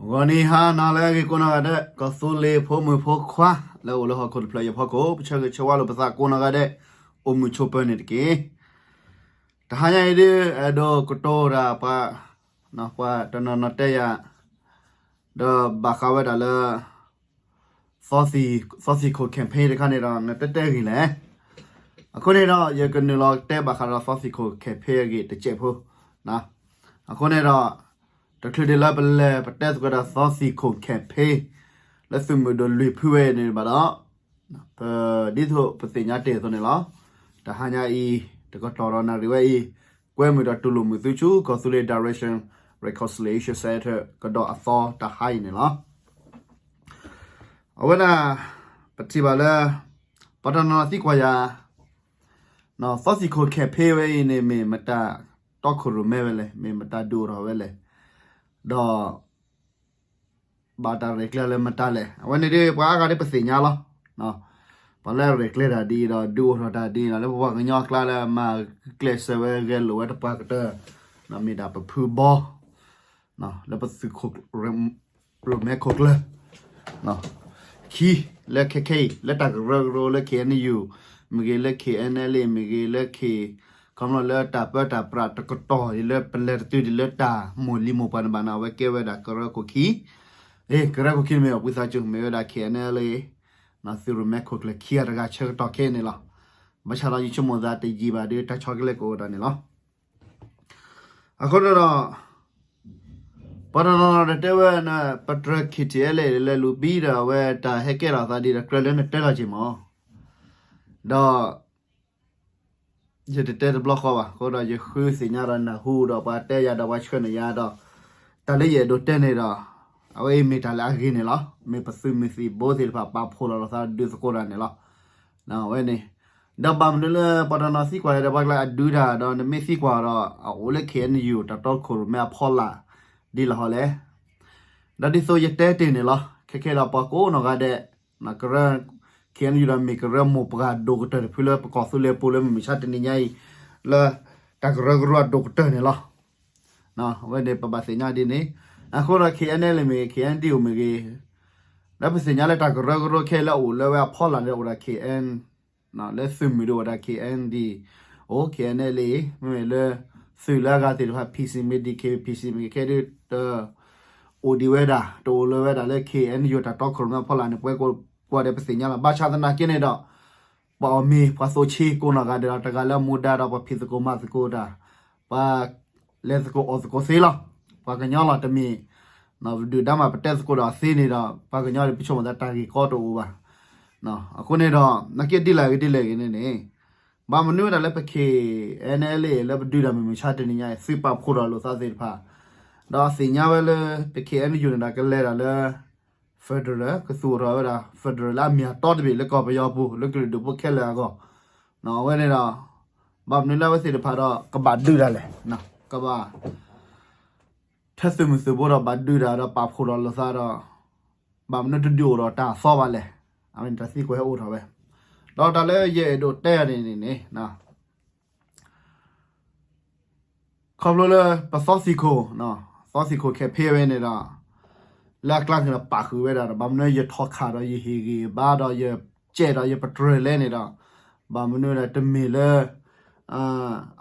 ဂီၤနံၤဟါနၤလၢအဂ့ၤကိးနီၢ်ဂၤဒဲး ကီၢ်သူလ့ၤဖိမုၣ်ဖိခွါ လၢအအိၣ်လၢဟီၣ်ခိၣ်တဖျၢၣ်အံၤအဖီခိၣ် ပဆၢဂ့ၤဆၢဝါလိာ်ပသးကိးနီၢ်ဂၤဒဲး အိၣ်မုာ်ဆိးပၢၤန့ၣ်တက့ၢ်. တဟါညါအံၤဒ် အဲၣ်ဒိးကတိၤတၢ်ပှၤ ပှၤတနီၤနီၤတဲယၤ ဒီးဘၣ်ဃးဝဲဒၣ်လၢ သီသံၣ်ခိၣ် campaign တခါန့ၣ်ဒီး နတဲတဲဂ့ၤလဲၣ်. အဃိန့ၣ်ဒီး ယကနုာ်လီၤတဲဘၣ်ဃးဒီးသီသံၣ်ခိၣ် campaign အဂ့ၢ်တစဲးဖိ အဃိန့ၣ်ဒီး တချုးဒံးလၢပလဲၤပတဲသကိးဒီးသီသံၣ်ခိၣ် campaign လၢသုးမုၢ်ဒိၣ်လွံၢ်ဖုဝဲအံၤန့ၣ်ဘၣ်ဒီး ပ ဒ်သိးပသ့ၣ်ညါတ့ၢ်အသိးန့ၣ်လီၤ. တဟါညါအံၤ တကတီၢ်ဒီးနၣ်ရံၣ်ဝဲအံၤ ကွဲမုာ်ဒီးတူၢ်လိာ်မုာ်သုဆူ ကီၢ်သူလ့ၤ Direction Reconciliation Centre ကဒီးအသီတဟါအံၤန့ၣ်လီၤ. အဝဲဒၣ် ပထံၣ်ဘၣ်လၢ ပှၤတနီၤနီၤသံကွၢ်ယၤ သီသံၣ်ခိၣ် campaign ဝဲအံၤန့ၣ် မ့ၢ်မတၤတီခိၣ်ရိၣ်မဲဝဲလဲၣ်, မ့ၢ်မတၤဒုးအိၣ်ထီၣ်ဝဲလဲၣ်, ဒီး ဘၣ်တၢ်ရဲၣ်ကျဲၤလၢမတၤလဲၣ်. အဝဲန့ၣ်ဒ်ပှၤအါဂၤဒ်ပသ့ၣ်ညါလီၤ. ပှၤလၢအရဲၣ်ကျဲၤတၢ်ဒ်အံၤဒီး ဒုးအိၣ်ထီၣ်တၢ်ဒ်အံၤဒီး လၢပပှၤကညီအကျါလၢမၤကျဲးစၢးဝဲဂဲၤလိာ်ဝဲတပှၤကတၢၢ် မ့ၢ်ဒၣ်ပဖုဘီ လၢပသုးခိၣ်ရိၣ်မဲခိၣ်ကျၢၢ် ခံ လၢခဲခဲအံၤ လၢတၢ်ကရၢကရိလၢ K N U မ့ၢ်ဂ့ၤ လၢ K N L A မ့ၢ်ဂ့ၤ လၢ ခီဖျိလၢတၢ်ပၢတၢ်ပြးတကတီၢ်အံၤ လၢပလဲၤတတုၤဒံးလၢတၢ်မိၢ်လံၤမိၢ်ပှၢ်န့ၣ်ဘၣ်န့ၣ် အဝဲကဲဝဲဒၣ်ကရၢခိၣ်ခံ ကရၢခိၣ်ခံန့ၣ်မ့ၢ်အီၤ ဝံသးစူၤ မ့ၢ်ဝဲဒၣ် K N L A သုးရိၣ်မဲခိၣ်ကျၢၢ်ခံဂၤတဂၤဆၢကတီၢ်ခဲအံၤန့ၣ်လီၤ. ဘၣ်ဆၣ်ဒီးယဆိကမိၣ်သးတယံာ်ဘၣ်ဒီး တၢ်ဆီတလဲကအိၣ်ဒၣ်န့ၣ်လီၤ. အဃိန့ၣ်ဒီး ပှၤတနီၤနီၤဒီးတဲဝဲန့ၣ် ပတြၢၤ K T L A လဲၤလူၤဘံဒီး အဝဲတၢ်ဟဲကဲထီၣ်သးဒ်ဒီးကြၢးလၢနတဲလီၤက့ၤမး ဒီး ယတတဲတဘျီဃီဘၣ်. အဃိဒီးယဃုသ့ၣ်ညါဒီးနၢ်ဟူဒီးပှၤတဲယၤဒီးပှၤဆှၢန့ၢ်ယၤဒီး တၢ်လၢယအဲၣ်ဒိးတဲန့ၣ်ဒီး အဝဲအံၤမ့ၢ်တၢ်လၢအဂ့ၤန့ၣ်လီၤ. မ့ၢ်ပသုးမုၢ်သံၣ်ဘိသ့ၣ်တဖၣ်ပာ်ဖှိၣ်လီၤလိာ်သးဒုးသကိးတၢ်န့ၣ်လီၤ. အဝဲန့ၣ် ဒီးဘၣ်မနုၤလၢပှၤတနီၤသံကွၢ်ယၤဒီး ပှၤကျါအဒုးတၢ်ဒီးနမ့ၢ်သံကွၢ်ဒီး အအိၣ်လၢ K N U တၢ်တီခိၣ်ရိၣ်မဲအဖီလာ် ဒ်လဲၣ်ဟီလဲၣ်. ဒီးဒ်သိးယတဲတ့ၢ်န့ၣ်လီၤ. ခဲခဲဒီးပှၤကိးနီၢ်ဂၤဒဲး ကရၢ K N U ဒီးမ့ၢ်ကရၢမိၢ်ပှၢ်ဒိၣ်ကတၢၢ်တဖုလၢပကီၢ်သူလ့ၤပူၤလၢမုၢ်မဆါတနံၤညါအံၤ လၢတၢ်ကရၢကရိအဒိၣ်ကတၢၢ်န့ၣ်လီၤ. အဝဲန့ၣ်ပဘၣ်သ့ၣ်ညါဒ်န့ၣ် အဃိဒီး K N L A မ့ၢ်ဂ့ၤ K N D O မ့ၢ်ဂ့ၤ လၢပသ့ၣ်ညါလၢတၢ်ကရၢကရိခဲအံၤလၢအအိၣ်လၢဝဲအဖီလာ်န့ၣ် အိၣ်ဒၣ် K N လၢသုးမုၢ်ဒိၣ်အိၣ်ဒၣ် K N D O K N L A မ့မ့ၢ်လၢ သုးလၢအဂၤသ့ၣ်တဖၣ် P C မ့ၢ် D K B P C မ့ၢ်ဂ့ၤ ခဲဒုး တအိၣ်ဒံးဝဲဒၣ် တအိၣ်လၢဝဲဒၣ်လၢ K N U တၢ်တီခိၣ်ရိၣ်မဲအဖီလာ်န့ၣ် ပဝဲကိးဂၤဒဲးပသ့ၣ်ညါလီၤ. ဘၣ်ဆၣ်သနာ်က့န့ၣ်ဒီး ပအီၣ်မ့ၤပှၤသိးဆ့ကိးနီၢ်ဂၤဒဲးလီၤ. တဂၤလၢအမူဒါဒီးပှၤဖံးသကိးမၤသကိးတၢ် ပှၤလဲၤသကိးအီၣ်သကိးသ့လီၤ. ပှၤကညီလီၤတမ့ၢ် ပဒုၣ်ဒါမးပတဲသကိးဒီးအီၤသ့န့ၣ်ဒီး ပှၤကညီန့ၣ် ပဆိကမိၣ်သးတၢ်ဂ့ၢ်ကီတအိၣ်ဘၣ်. အဃိန့ၣ်ဒီး နာ်က့ဒ်လဲၣ်ဂ့ၤဒ်လဲၣ်ဂ့ၤန့ၣ်န့ၣ် ဘၣ်မနုၤဝဲဒၣ်လၢပ K N L A လၢပဒုးတၢ်မုၢ်မဆါတနံၤညါအံၤ သုးပာ်ဖှိၣ်ထီၣ်လိာ်သးသ့ၣ်တဖၣ် ဒီးသ့ၣ်ညါဝဲလၢ ပ K N U န့ၣ်ဒီးကလဲၤတၢ်လၢ federal ကသူၣ်ထီၣ်ဝဲဒၣ် federal လၢအမ့ၢ်အတီတဘ့ၣ်လၢကီၢ်ပယီၤပူၤ လၢကလုာ်ဒူၣ်ဖိခဲလၢာ်အဂီၢ် အဝဲန့ၣ်ဒီး ဘၣ်မနုၤလၢအဝဲသ့ၣ်တဖၣ်ဒီး ကဘၣ်ဒုးတၢ်လဲၣ်, ကဘၣ် ထဲသုးမုၢ်သုးဘိဒီးဘၣ်ဒုးတၢ်ဒီးပာ်ဖှိၣ်ထီၣ်လိာ်သးဒီး ဘၣ်မနုၤတဒုးအိၣ်ဒီးတၢ်အသီဘၣ်လဲၣ်. အဝဲန့ၣ်တၢ်သံကွၢ်ဟဲအိၣ်ထီၣ်ဝဲ, ဒီးတၢ်လၢယအဲၣ်ဒိးတဲအီၤန့ၣ်န့ၣ်န့ၣ် ခီဖျိလၢပသီသံၣ်ခိၣ်, သီသံၣ်ခိၣ် campaign ဝဲန့ၣ်ဒီး လၢအကျါန့ၣ်ဒီးပာ်ဃုာ်ဝဲဒၣ်ဒီး ဘၣ်မနုၤယထီၣ်ခးဒီးယဟ့ၣ်ဂံၢ်ဘါဒီး ယကဲဒီးယပတြၢၤလဲၣ်န့ၣ်ဒီး ဘၣ်မနုၤဒီးတမ့ၢ်လၢ အ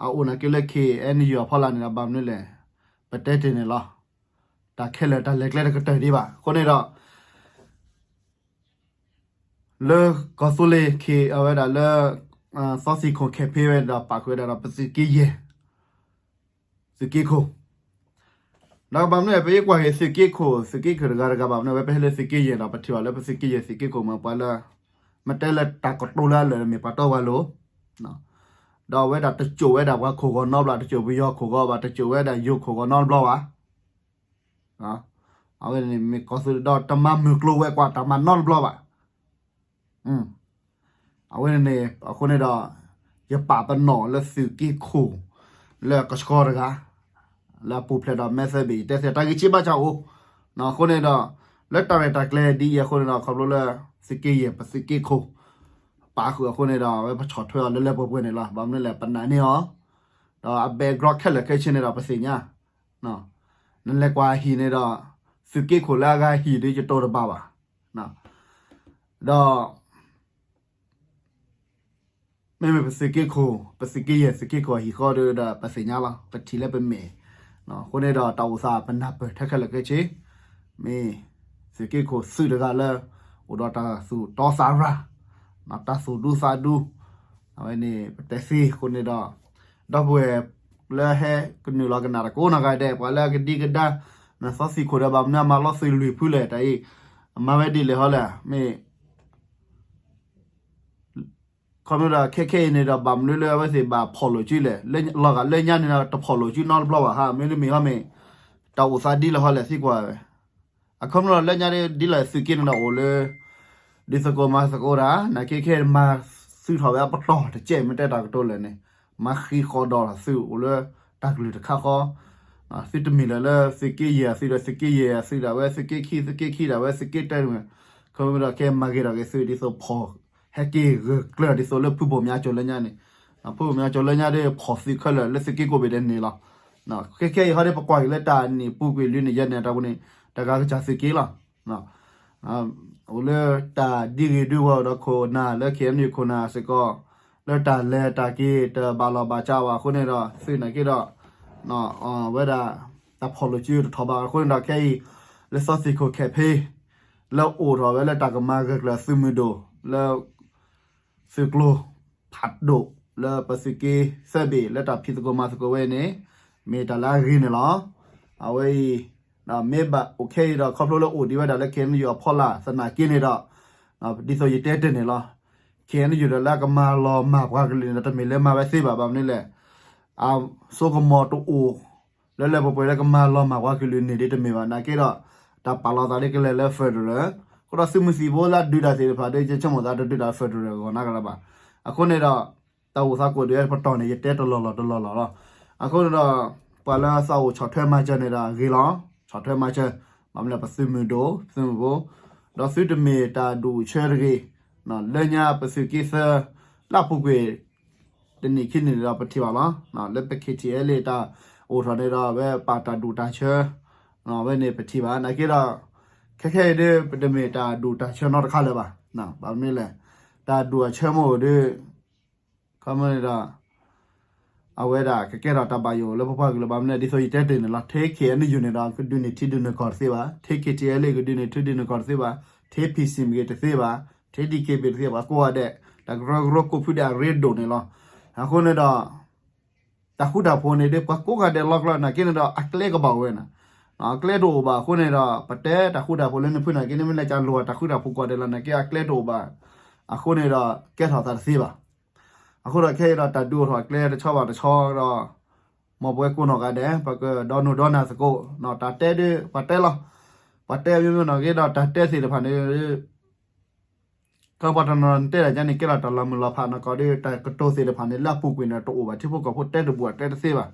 အိၣ်နာ်က့လၢ K N U အဖီလာ်န့ၣ်ဒီး ဘၣ်မနုၤလဲၣ်, ပတဲတ့ၢ်န့ၣ်လီၤ. တၢ်ခဲလၢာ်တၢ်လဲၤကျဲတကတၢၢ်ဒံးဘၣ်. အဃိန့ၣ်ဒီး လၢကီၢ်သူလ့ၤ အဝဲဒၣ်လၢ သီသံၣ်ခိၣ် campaign ဝဲဒီး ပာ်ဃုာ်ဝဲဒၣ်ဒီး ပသုးက့ယဲၢ်, သုးက့ခိၣ်, ဒီးဘၣ်မနုၤ ပဟဲကွၢ်က့ၤသုးက့ခိၣ်, သုးက့ခိၣ်တဂၤတဂၤ ဘၣ်မနုၤ အဝဲပဟဲလၢသုးက့ယဲၢ်ဒီး ပထံၣ်ဘၣ်လၢပသုးက့ယဲၢ်သုးက့ခိၣ်မ့ၢ်ပှၤလၢ မ့ၢ်တဲလၢတၢ်ကတိၤလၢအလၢာ်မ့ၢ်ပှၤတီပှၤလိၤ, ဒီးအဝဲဒၣ်တစိာ်ဝဲဒၣ်ပှၤခိၣ်ဂီၤနီတဘျီ, တစိာ်ပယီၤခိၣ်ဂီၤဘၣ်, တစိာ်ဝဲဒၣ်ယိၤခိၣ်ဂီၤနီတဘျီဘၣ်. အဝဲန့ၣ်မ့ၢ်ကီၢ်သူလ့ၤဒီး တမၤမုၢ်ကျိၤဝဲၤကွာ်တၢ်မၤနီတဘျီဘၣ်. အဝဲန့ၣ်န့ၣ် အဃိန့ၣ်ဒီး ယပာ်ပနီၣ်လၢသုးက့ခိၣ် လၢကဆှီတဂၤ လၢအပူၤဖျဲးဒီး method ဘ့ၣ် ယတဲသ့တၢ်ဂ့ၢ်ဆံးဘၣ်ဆၣ်အိၣ်, အဃိန့ၣ်ဒီး လၢတၢ်ရဲၣ်တၢ်ကျဲၤဒ်အံၤအဃိန့ၣ်ဒီး ခီဖျိလၢ သုးက့ယဲၢ်ပသုးက့ခိၣ် ပာ်ဃုာ်အဃိန့ၣ်ဒီး အဝဲပဆီၣ်ထွဲအီၤလၢလၢပှဲၤပှဲၤန့ၣ်လီၤ. ဘၣ်မနုၤလဲၣ် ပနာ်န့ၢ်အီၤ, ဒီးအ background ခဲလၢာ်ခဲဆ့န့ၣ်ဒီးပသ့ၣ်ညါ နလဲၤကွၢ်ဟံၣ်န့ၣ်ဒီး သုးက့ခိၣ်လၢအဂၤဟံၣ်ဒီးယတိၢ်တဘၣ်ဘၣ်, ဒီး မ့မ့ၢ်ပသုးက့ခိၣ် ပသုးက့ယဲၢ် သုးက့ခိၣ်အဟံၣ်ဃီဒီး ပသ့ၣ်ညါလီၤ ပထံၣ်လၢပမဲာ်, အဃိန့ၣ်ဒီးတၢ်အိၣ်သးပနၢ်ပၢၢ်ထဲခဲလၢာ်ခဲဆ့, မ့ၢ်သုးက့ခိၣ်သုးတဂၤလၢ အိၣ်ဒီးတၢ်သူၣ်တီသးရၤ, တၢ်သူၣ်ဒူသးဒူ, အဝဲန့ၣ်ပတဲသ့အဃိန့ၣ်ဒီး ဒီပုၢ်ဝဲၢ်လၢဟဲကနုာ်လီၤကနၣ်တၢ်ကိးနီၢ်ဂၤဒဲး ပှၤလၢအကဒံကဒါ နသီသံၣ်ခိၣ်ဒီးဘၣ်မနုၤအမၤလီၤသုးလွံၢ်ဖုလဲၣ် တၢ်အံၤ အမၤဝဲဒ်လဲၣ်ဟီလဲၣ် မ့ၢ် ခီဖျိဒီးခဲခဲအံၤန့ၣ်ဒီး ဘၣ်မနုၤလၢအဝဲသ့ၣ်ဘၣ်ဖီၣ်လိာ်စုလဲၣ်, လၢလီၤဂာ်လၢညါန့ၣ်ဒီး တဖီၣ်လိာ်စုနီတဘျီဘၣ်ဟါ, မ့တမ့ၢ်ဟီမ့ၢ် တၢ်အိၣ်သးဒ်လဲၣ်ဟီလဲၣ်သံကွၢ်ဝဲ, အခီဖျိလၢညါဒ်လဲၣ်သုးက့န့ၣ်ဒီးအိၣ်လၢ ဒ်သိးကိးမၤသကိးတၢ် နာ်က့ခဲမၤသုးထီၣ်ဝဲအပတီၢ်တကဲး မ့ၢ်တဲတၢ်ကတိၤလဲၣ်န့ၣ် မၤဃံးဃီဒီးသုးအိၣ်လၢတၢ်ကလုၢ်တခါဃီ သုတမ့ၢ်လၢၤလၢသုးက့ယဲၢ်အသုးဒီး သုးက့ယဲၢ်အသုးဒၣ်ဝဲ သုးက့ခံ သုးက့ခံဒၣ်ဝဲ သုးက့တၢန့ၣ်, ခီဖျိဒီးခဲမၤဂ့ၤထီၣ်က့ၤသုး ဒ်သိးဖီၣ်ဟဲက့ၤဂၢၢ်ကျၢၤ ဒ်သိးလၢဖုဘိၣ်မၠါကၠိၤလၢညါန့ၣ်, ဖုဘိၣ်မၠါကၠိၤလၢညါဒီး ဖီၣ်သုးခဲလၢာ်လၢသုးက့ကိးဘ့ၣ်ဒဲးန့ၣ်လီၤ. ခဲခဲအံၤဟီဒီး ပကွၢ်က့ၤလၢတၢ်နံၣ်ပူၤကွံာ်လွံၢ်နံၣ်ယဲၢ်နံၣ်တၢ်ပူၤန့ၣ် တဂၤကစၢ်သုးက့လီၤ. အိၣ်လၢတၢ်ဒ်ဂ့ၤဒ်ဝီၤဒီးခိၣ်နၢ်လၢ ခဲအံၤနုၣ်ခိၣ်နၢ်စ့ၢ်ကီး လၢတၢ်လဲၤတၢ်က့ၤတဘၣ်လီၢ်ဘၣ်စးဘၣ်အဃိန့ၣ်ဒီး သုးနာ်က့ဒီး ဝဲဒၣ် တၢ်ဖီၣ်လိာ်စုတထီၣ်ဘၣ်အဃိန့ၣ်ဒီး ခဲအံၤ လၢသီသံၣ်ခိၣ်ခဲဖ့ လၢအိၣ်ထီၣ်ဝဲလၢတၢ်ကမၤဂၢၢ်ကျၢၤသုးမုၢ်ဒိၣ် လၢ သုးကျိၤဖးဒိၣ် လၢပသုးက့သၢဘ့ၣ် လၢတၢ်ဖံးသကိးမၤသကိးဝဲန့ၣ် မ့ၢ်တၢ်လၢအဂ့ၤန့ၣ်လီၤ. အဝဲအံၤ မ့ၢ်ဘၣ်အိၣ်ခဲအံၤဒီး ခီဖျိလၢအိၣ်ဒံးဝဲဒၣ်လၢ ခဲအံၤနုၣ်အဖီလာ်သနာ်က့န့ၣ်ဒီး ဒ်သိးယတဲတ့ၢ်န့ၣ်လီၤ. ခဲအံၤနုၣ်ဒီးလၢအကမၤလီၤမၢ်ပှၤကလုာ်န့ၣ်ဒီး တမ့ၢ်လၢမၤဝဲသ့ဘၣ် ဘၣ်မနုၤလဲၣ် အစိကမီၤတအိၣ် လၢလၢပှဲၤပှဲၤလၢကမၤလီၤမၢ်ပှၤကလုာ်န့ၣ်ဒ်တမ့ၢ်ဘၣ် နာ်က့ဒီး တၢ်ပာ်လီၤသးဒ်ကလဲၤလၢ federal အဃိဒီးသုးမုၢ်သံၣ်ဘိလၢအဒုးတၢ်သ့ၣ်တဖၣ်ဒီး ယဆိကမိၣ်သးတဒုးတၢ် federal ဂီၢ်နၤကလၢၤဘၣ်. အဃိန့ၣ်ဒီး တၢ်အိၣ်သးကိးဒုးပတီၢ်န့ၣ် ယတဲတလီၢ်လီၢ်တလီၢ်လီၢ်လီၤ. အဃိန့ၣ်ဒီး ပှၤလၢသးအိၣ်ဆီၣ်ထွဲမၤစၢၤန့ၣ်ဒီးဂ့ၤလီၤ. ဆီၣ်ထွဲမၤစၢၤ ဘၣ်မနုၤလဲၣ် ပသုးမုၢ်ဒိၣ် သုးမုၢ်ဘိ ဒီးသုတမ့ၢ်တၢ်ဒူၣ်အဆၢတဂ့ၤ လၢညါပသုးက့သၢ လၢအပူၤကွံာ် တနံၣ်ခံနံၣ်န့ၣ်ဒီးပထံၣ်ဘၣ်လီၤ. လၢပ KTLA တၢ်အိၣ်ထီၣ်န့ၣ်ဒီး အဝဲပာ်တၢ်ဒူၣ်တၢ်ဆၢ အဝဲန့ၣ်ပထံၣ်ဘၣ် နာ်က့ဒီး ခဲခဲအံၤဒီး ပတမ့ၢ်တၢ်ဒူၣ်တၢ်ဆၢနီတခါလၢၤဘၣ်. ဘၣ်မနုၤလဲၣ် တၢ်ဒူၣ်အဆၢမ့ၢ်အိၣ်ဒီး ခီမ့ၢ်န့ၣ်ဒီး အဝဲဒၣ်ကကဲထီၣ်တၢ်ဘၣ်ယိၣ်လၢပပှၤကလုာ် ဘၣ်မနုၤလဲၣ် ဒ်သိးယတဲတ့ၢ်န့ၣ်လီၤ. ထဲ KNU န့ၣ်ဒီး ကဒုးန့ၢ်ထံဒုးန့ၢ်ကီၢ်တသ့ဘၣ်. ထဲ KTLA ကဒုးန့ၢ်ထံဒုးန့ၢ်ကီၢ်တသ့ဘၣ်. ထဲ PC မ့ၢ်ဂ့ၤတသ့ဘၣ်. ထဲ DKBA တသ့ဘၣ်. ကိးဂၤဒဲး တၢ်ကရၢကရိကိးဖုဒဲးအရ့ဒိၣ်န့ၣ်လီၤ. အဃိန့ၣ်ဒီး တၢ်ဃူတၢ်ဖိးန့ၣ်ဒီး ပှၤကိးဂၤဒဲးလီၤကျီ နာ်က့န့ၣ်ဒီး အကျဲကဘၣ်အိၣ်ဝဲန့ၣ်, အကျဲတအိၣ်ဘၣ်အဃိန့ၣ်ဒီး ပတဲတၢ်ဃူတၢ်ဖိးလၢနဖုနာ်က့န့ၣ် မ့ၢ်လဲၤကလိာ်တၢ်ဃူတၢ်ဖိးကိးဂၤဒဲးလီၤ နာ်က့အကျဲတအိၣ်ဘၣ်. အဃိန့ၣ်ဒီး ကဲထီၣ်သးတသ့ဘၣ်. အဃိဒီးခဲအံၤဒီး တၢ်ဒုးအိၣ်ထီၣ်အကျဲတဆီဘၣ်တဆီဒီး မ်ပဝဲကိးနီၢ်ဂၤဒဲး ပကဒီနုာ်ဒီနၢ်သကိး တၢ်တဲဒီး ပှၤတဲလီၤ. ပှၤတဲမ့မ့ၢ်နီၢ်က့ဒီး တၢ်တဲသ့ၣ်တဖၣ်န့ၣ် ကပှၤတနီၤနီၤတဲဒၣ်ကန့ၣ် ကဲထီၣ်တၢ်လီၤမုၢ်လီၤဖးနီၢ်ကီၢ်ဒီး တၢ်ကတိၤသ့ၣ်တဖၣ်န့ၣ် လၢအပူၤကွံာ်န့ၣ် တအိၣ်ဘၣ် ထံဖိကီၢ်ဖိတဲတဘူၣ်အတဲတသ့ဘၣ်.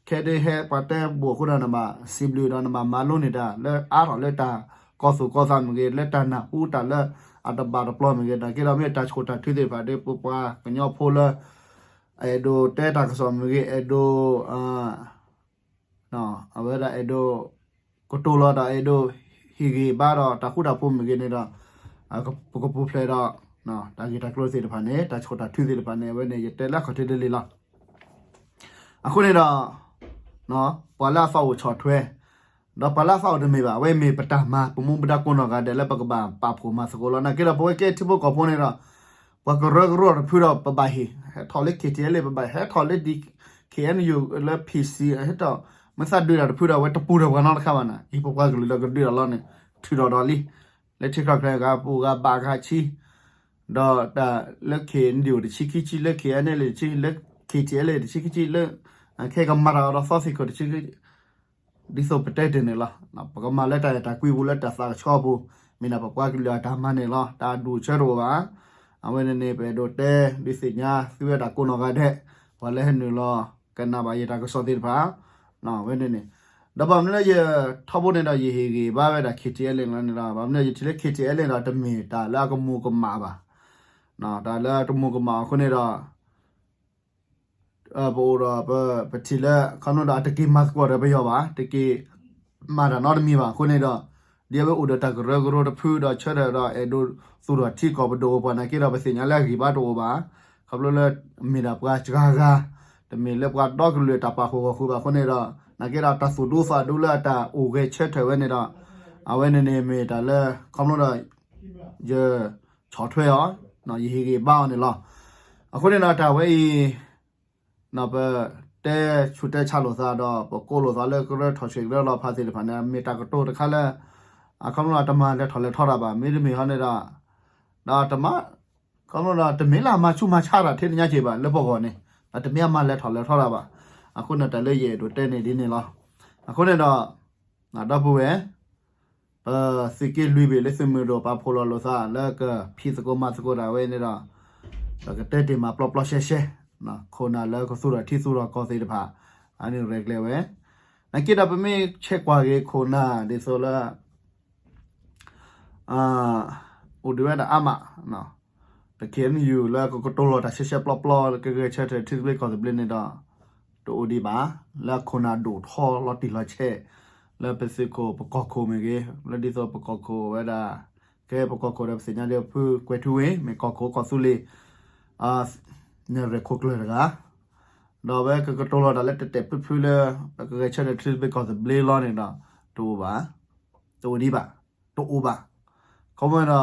ခဲဒုးဟဲပှၤတဲဘူၣ်အဃိဒီး နဘၣ်စံးဘျုးဒီး နဘၣ်မၤလိန့ၢ်တၢ်လၢအါထီၣ်လၢတၢ်ကီၢ်သူၣ်ကီၢ်သးမ့ၢ်ဂ့ၤ လၢတၢ်နၢ်ဟူတၢ်လၢအတဘၣ်တပျီၤမ့ၢ်ဂ့ၤ နာ်က့ဒီးမ့ၢ်တၢ်ဆိၣ်တၢ်ထုသ့ၣ်တဖၣ်ဒီး ပပှၤကညီဖိလၢ အဲၣ်ဒိးတဲတၢ်ကစီၣ်မ့ၢ်ဂ့ၤ အဲၣ်ဒိး အဝဲဒၣ်အဲၣ်ဒိး ကတိၤလီၤတၢ်အဲၣ်ဒိးဟ့ၣ်ဂံၢ်ဘါဒီးတၢ်ဃူတၢ်ဖိးမ့ၢ်ဂ့ၤန့ၣ်ဒီး ပကပူၤဖျဲးဒီး တၢ်ဂ့ၢ်တၢ်ကျိၤသ့ၣ်တဖၣ်န့ၣ် တၢ်ဆိၣ်တၢ်ထုသ့ၣ်တဖၣ်န့ၣ် အဝဲန့ၣ် ယတဲလၢအခီၣ်ထံးဒ်လံလီၤ. အဃိန့ၣ်ဒီး ပှၤလၢအသးအိၣ်ဆီၣ်ထွဲ ဒီးပှၤလၢအသးအိၣ်တမ့ၢ်ဘၣ် အဝဲမ့ၢ်ပတၢ်မၤ ပမူပဒါကိးနီၢ်ဂၤဒဲးလၢပကဘၣ်ပာ်ဖှိၣ်မၤသကိးလီၤ. နာ်က့ဒီး ပဝဲကဲထံဖိကီၢ်ဖိန့ၣ်ဒီး ပှၤကရၢကရိတဖုဒီးပဘၣ်ဟ့ၣ် ဟဲထီၣ်လၢ KTLA ပဘၣ် ဟဲထီၣ်လၢ KNU လၢ PC ဟဲထီၣ် မ့ၢ်သးဒုးတၢ်တဖုဒီး အဝဲတပူၤဒီးပှၤနီတခါဘၣ်န့ၣ် အံၤပပှၤကလုာ်ဒီးကဒုးတၢ်လီၤန့ၣ် ထုးထီၣ်ဒီးလံ လၢထံချီၣ်ချဲဂၤပူၤဂၤဘၣ်ဂၤဆံ ဒီးတၢ်လၢ KNDO တဆံခံဆံ လၢ KNLA တဆံ လၢ KTLA တဆံခံဆံ လၢ ခဲကမၤတၢ်ဒီးသီသံၣ်ခိၣ်တဆံခံ ဒ်သိးပတဲတ့ၢ်န့ၣ်လီၤ. ပကမၤလၢတၢ်အဲၣ်တၢ်ကွံပူၤ လၢတၢ်သးကဆှီပူၤ မ့ၢ်ဒၣ်ပပှၤကလုာ်အတၢ်မၤန့ၣ်လီၤ. တၢ်ဒူၣ်အဆၢတအိၣ်ဘၣ်. အဝဲန့ၣ်န့ၣ် ပအဲၣ်ဒိးတဲ ဒုးသ့ၣ်ညါသုဝဲဒၣ်ကိးနီၢ်ဂၤဒဲး ပှၤလၢဟဲနုာ်လီၤကနၣ်ဘၣ်ယတၢ်ကစီၣ်သ့ၣ်တဖၣ် ဝဲန့ၣ်န့ၣ် ဒီးဘၣ်မနုၤလၢယထီဘိန့ၣ်ဒီး ယဟ့ၣ်ဂံၢ်ဘါဝဲဒၣ် KTLA န့ၣ်လီၤန့ၣ်ဒီး ဘၣ်မနုၤယထံၣ်လၢ KTLA န့ၣ်ဒီး တမ့ၢ်တၢ်လၢအကမူၤကမၣ်ဘၣ်. တၢ်လၢတမူၤကမၣ်အဃိန့ၣ်ဒီး ပအိၣ်ဒီး ပထံၣ်လၢ ခီဖျိဒီးအတက့ၤမၤသကိးဒီးပယီၤဘၣ် တက့ၤမၤတၢ်နီတမံၤဘၣ်အဃိန့ၣ်ဒီး ဒ်အဝဲအိၣ်ဒီးတၢ်ကရၢကရိတဖုဒီးဆၢထၢၣ်ဒီးအဲၣ်ဒိးသူၣ်ထီၣ်ထံကီၢ်ပဒိၣ်ပှၤနာ်က့ဒီး ပသ့ၣ်ညါလၢအဂံၢ်ဘါတအိၣ်ဘၣ်. ခီဖျိလၢမ့ၢ်ဒၣ်ပှၤစှၤဂၤ, တမ့ၢ်လၢပှၤဒီကလုာ်တၢ်ပာ်ဖှိၣ်ဂီၢ်ဃုာ်ဘၣ်အဃိန့ၣ်ဒီး နာ်က့ဒီးတၢ်သူၣ်ဒူသးဒူလၢအတၢ်အိၣ်ဂဲၤဆၢထၢၣ်ဝဲန့ၣ်ဒီး အဝဲန့ၣ်န့ၣ်မ့ၢ်တၢ်လၢ ခီဖျိဒီး ယဆီၣ်ထွဲအီၤ, ယဟ့ၣ်ဂံၢ်ဘါအီၤန့ၣ်လီၤ. အဃိန့ၣ်ဒီးတၢ်ဝဲအံၤ ပတဲဆူးတဲဆါလိာ်သးဒီး ပကိးလိာ်သးလၢကရၢထီၣ်ဆှဲးကရၢလီၤဖးသ့ၣ်တဖၣ်န့ၣ် မ့ၢ်တၢ်ကတိၤတခါလၢ အခီဖျိတမၤလဲၤထီၣ်လဲၤထီတၢ်ဘၣ်. မ့တမ့ၢ်ဟီန့ၣ်ဒီး ဒီးတမၤ ခီဖျိဒီးတမ့ၢ်လၢအမၤဆူးမၤဆါတၢ်ထဲနညါက့ၤဘၣ်လၢပဂီၢ်န့ၣ်, ဒီးတမ့ၢ်အမၤလဲၤထီၣ်လဲၤထီတၢ်ဘၣ်. အဃိန့ၣ်တၢ်လၢယအဲၣ်ဒိးတဲန့ၣ်ဒ်န့ၣ်လီၤ. အဃိန့ၣ်ဒီး ဒီပုၢ်ဝဲၢ် ပသုးက့လွံၢ်ဘ့ၣ်လၢသုးမုၢ်ဒိၣ် ပာ်ဖှိၣ်လီၤလိာ်သးလၢကဖံးသကိးမၤသကိးတၢ်ဝဲန့ၣ်ဒီး ပကတဲတ့ၢ်မးပျီပျီရှဲရှဲ ခိၣ်နၢ်လၢကသူၣ်ထီၣ်ထံသူၣ်ထီၣ်ကီၢ်သ့ၣ်တဖၣ် အန့ၣ်ရဲၣ်ကျဲၤဝဲ. နာ်က့ဒီးပမ့ၢ်ဆဲးကွၢ်က့ၤခိၣ်နၢ်ဒ်သိးလၢ အိၣ်ဒံးဝဲဒၣ်အါမး ပ ခ့ၣ်အဲၣ်ယူၣ် လၢကကတိၤလီၤတၢ်ရှဲရှဲပျီပျီ ကဂဲၤဆၢထၢၣ်ထံသဘျ့ကီၢ်သဘျ့န့ၣ်ဒီး တအိၣ်ဒံးဘၣ် လၢခိၣ်နၢ်ဒိၣ်ထီလီၤတံၢ်လီၤဆဲး လၢပသုးခိၣ်ပကီၢ်ခိၣ်မ့ၢ်ဂ့ၤ လၢဒ်သိးပကီၢ်ခိၣ်ဝဲဒၣ် ကဲပကီၢ်ခိၣ်ဒီးပသ့ၣ်ညါဒ်ဖုကွဲၤထူဝ့ၣ် မ့ၢ်ကီၢ်ခိၣ်ကီၢ်သူလ့ၤ နဲၣ်ရွဲၣ်ခိၣ်ကျၢၢ်တဂၤ ဒီးအဝဲကကတိၤလီၤတၢ်လၢတတဲာ်ဖုဖုလၢ ပကဂဲၤဆၢထၢၣ်ထံသဘျ့ကီၢ်သဘျ့လီၤန့ၣ်ဒီး တအိၣ်ဘၣ် တအိၣ်ဒံးဘၣ် တအိၣ်ဘၣ်. ခီဖျိဒီး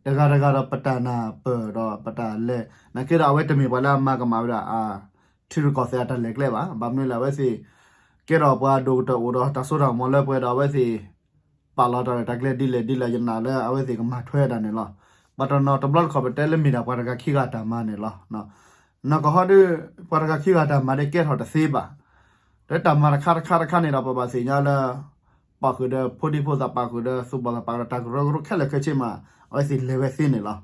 တဂၤတဂၤဒီးပတၢ်နၢ်ပၢၢ်ဒီးပတၢ်လဲၤ နာ်က့ဒီးအဝဲတမ့ၢ်ပှၤလၢအမၤကမၣ်ဝဲဒၣ် ထံရူၢ်ကီၢ်သဲးအတၢ်လဲၤကျဲဘၣ်. ဘၣ်မနုၤလဲၣ် အဝဲသ့ၣ် ကဲထီၣ်ပှၤဒိၣ်ကတၢၢ်အိၣ်ဒီးတၢ်စိတၢ်ကမီၤလၢပှဲၤဒီးအဝဲသ့ၣ် ပာ်လီၤတၢ်ရဲၣ်တၢ်ကျဲၤဒ်လဲၣ်ဒ်လဲၣ် ယနာ်လၢအဝဲသ့ၣ်ကမၤထွဲတၢ်န့ၣ်လီၤ. ဘၣ်တနီၤတဘျီတခီၣ်ပတဲလၢမ့ၢ်ဒၣ်ပှၤတဂၤခံဂၤတၢ်မၤန့ၣ်လီၤ. နီၢ်ကီၢ်ဟီဒီး ပှၤတဂၤခံဂၤတၢ်မၤဒ်ကဲထီၣ်တသ့ဘၣ်. ဒီးတၢ်မၤတခါတခါတခါန့ၣ်ဒီး ပဘၣ်သ့ၣ်ညါလၢ ပာ်ဃုာ်ဒီးဖိဒံဖိသၣ် ပာ်ဃုာ်ဒီးသူၣ်ဘီၣ်သး ပာ်ဃုာ်ဒီးတၢ်ကရၢကရိခဲလၢာ်ခဲဆ့မး အဝဲသ့ၣ်လဲၤဝဲသ့န့ၣ်လီၤ.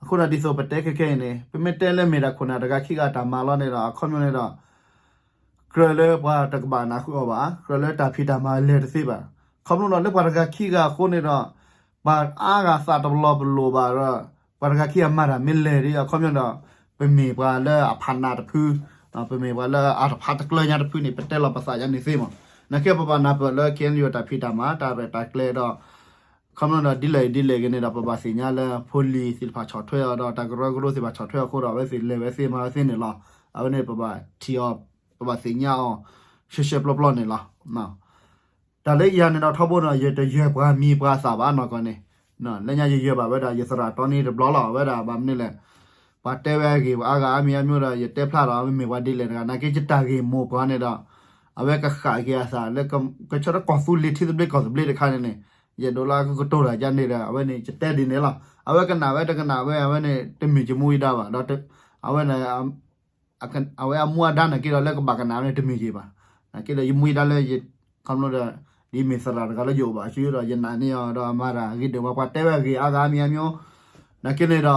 အဃိဒီးဒ်သိးပတဲခဲခဲအံၤန့ၣ် ပမ့ၢ်တဲလၢမ့ၢ်ဒၣ်ခိၣ်နၢ်တဂၤခံဂၤတၢ်မၤလီၤန့ၣ်ဒီး အခီပညီန့ၣ်ဒီး ကြၢးလၢပှၤတကဘၣ်နၢ်ဟူအီၤဘၣ်, ကြၢးလၢတၢ်ဖံးတၢ်မၤလဲၤတသ့ဘၣ်. ခီဖျိဒီးလၢပှၤတဂၤခံဂၤအဃိန့ၣ်ဒီး ပှၤအါဂၤသးတလီၤပလိာ်ဘၣ်ဒီး ပှၤတဂၤခံဂၤမၤတၢ်မ့ၢ်လဲၤဒီး အခီပညီဒီး ပမ့ၢ်ပှၤလၢအဖးနးတဖု, ပမ့ၢ်ပှၤလၢအတဖးတကျၢညါတဖုန့ၣ် ပတဲလီၤပသးယါန့ၣ်သ့မး. နာ်က့ပဘၣ်နၢ်ပၢၢ်လၢ ခ့ၣ်အဲၣ်ယူၣ် တၢ်ဖံးတၢ်မၤ တၢ်ရဲၣ်တၢ်ကျဲၤဒီး ခီဖျိဒီးဒ်လဲၣ်ဒ်လဲၣ်ဂ့ၤန့ၣ်ဒီး ပဘၣ်သ့ၣ်ညါလၢဖိလံၤသ့ၣ်တဖၣ်ဆီၣ်ထွဲအီၤဒီး တၢ်ကရၢကရိသ့ၣ်တဖၣ်ဆီၣ်ထွဲအီၤအဃိဒီး အဝဲသ့ၣ်လဲၤဝဲသ့မၤဝဲသ့န့ၣ်လီၤ. အဝဲန့ၣ်ပဘၣ်ထံၣ်အီၤ ပဘၣ်သ့ၣ်ညါအီၤ ရှဲရှဲပျီပျီန့ၣ်လီၤ. တၢ်လၢယၤန့ၣ်ဒီးထီဘိန့ၣ် ယတယၢၤပှၤမံၤပှၤသၣ်ဘၣ်နီၢ်ကီၢ်န့ၣ်, လၢညါယယၢၤဘၣ်ဝဲဒၣ်ယသရၣ်တီန့ၣ်တဘျီလီၤ. အဝဲဒၣ်ဘၣ်မနုၤလဲၣ်, ပှၤတဲဝဲအဂ့ၢ်အါဂၤအါမံၤအါမျိၤဒီး ယတဲဖျါဒီးမ့မ့ၢ်ပှၤဒ်လဲၣ်တဂၤ နာ်က့ယတၢ်ဂ့ၢ်မိၢ်ပှၤန့ၣ်ဒီး အဝဲကဃၣ်က့ၤအသးလၢ ကဆၢထၢၣ်ကီၢ်သူလ့ၤထံသဘျ့ကီၢ်သဘျ့တခါန့ၣ်န့ၣ် ယအဲၣ်ဒိးလၢကကတိၤတၢ်ယါန့ၣ်ဒီး အဝဲန့ၣ် ယတဲဒ်န့ၣ်လီၤ. အဝဲကနၣ်ဝဲတကနၣ်ဝဲ အဝဲန့ၣ် တမ့ၢ်ယမူယဒါဘၣ်ဒီး အဝဲန့ၣ် အဝဲအမူအဒါနာ်က့ဒီးလၢကဘၣ်ကနၣ်ဝဲန့ၣ်တမ့ၢ်ယၤဘၣ်. နာ်က့ဒီးယမူယဒါလၢ ခီဖျိဒီး ဒ်မ့ၢ်သရၣ်တဂၤလၢယအိၣ်ဘၣ်အစုဒီး ယနာ်န့ၢ်အီၤဒီးအမၤတၢ်ဂ့ၤဒိၣ်ဘၣ် ပှၤတဲဝဲအဂ့ၢ်အါဂၤအါမံၤအါမျိၤ နာ်က့န့ၣ်ဒီး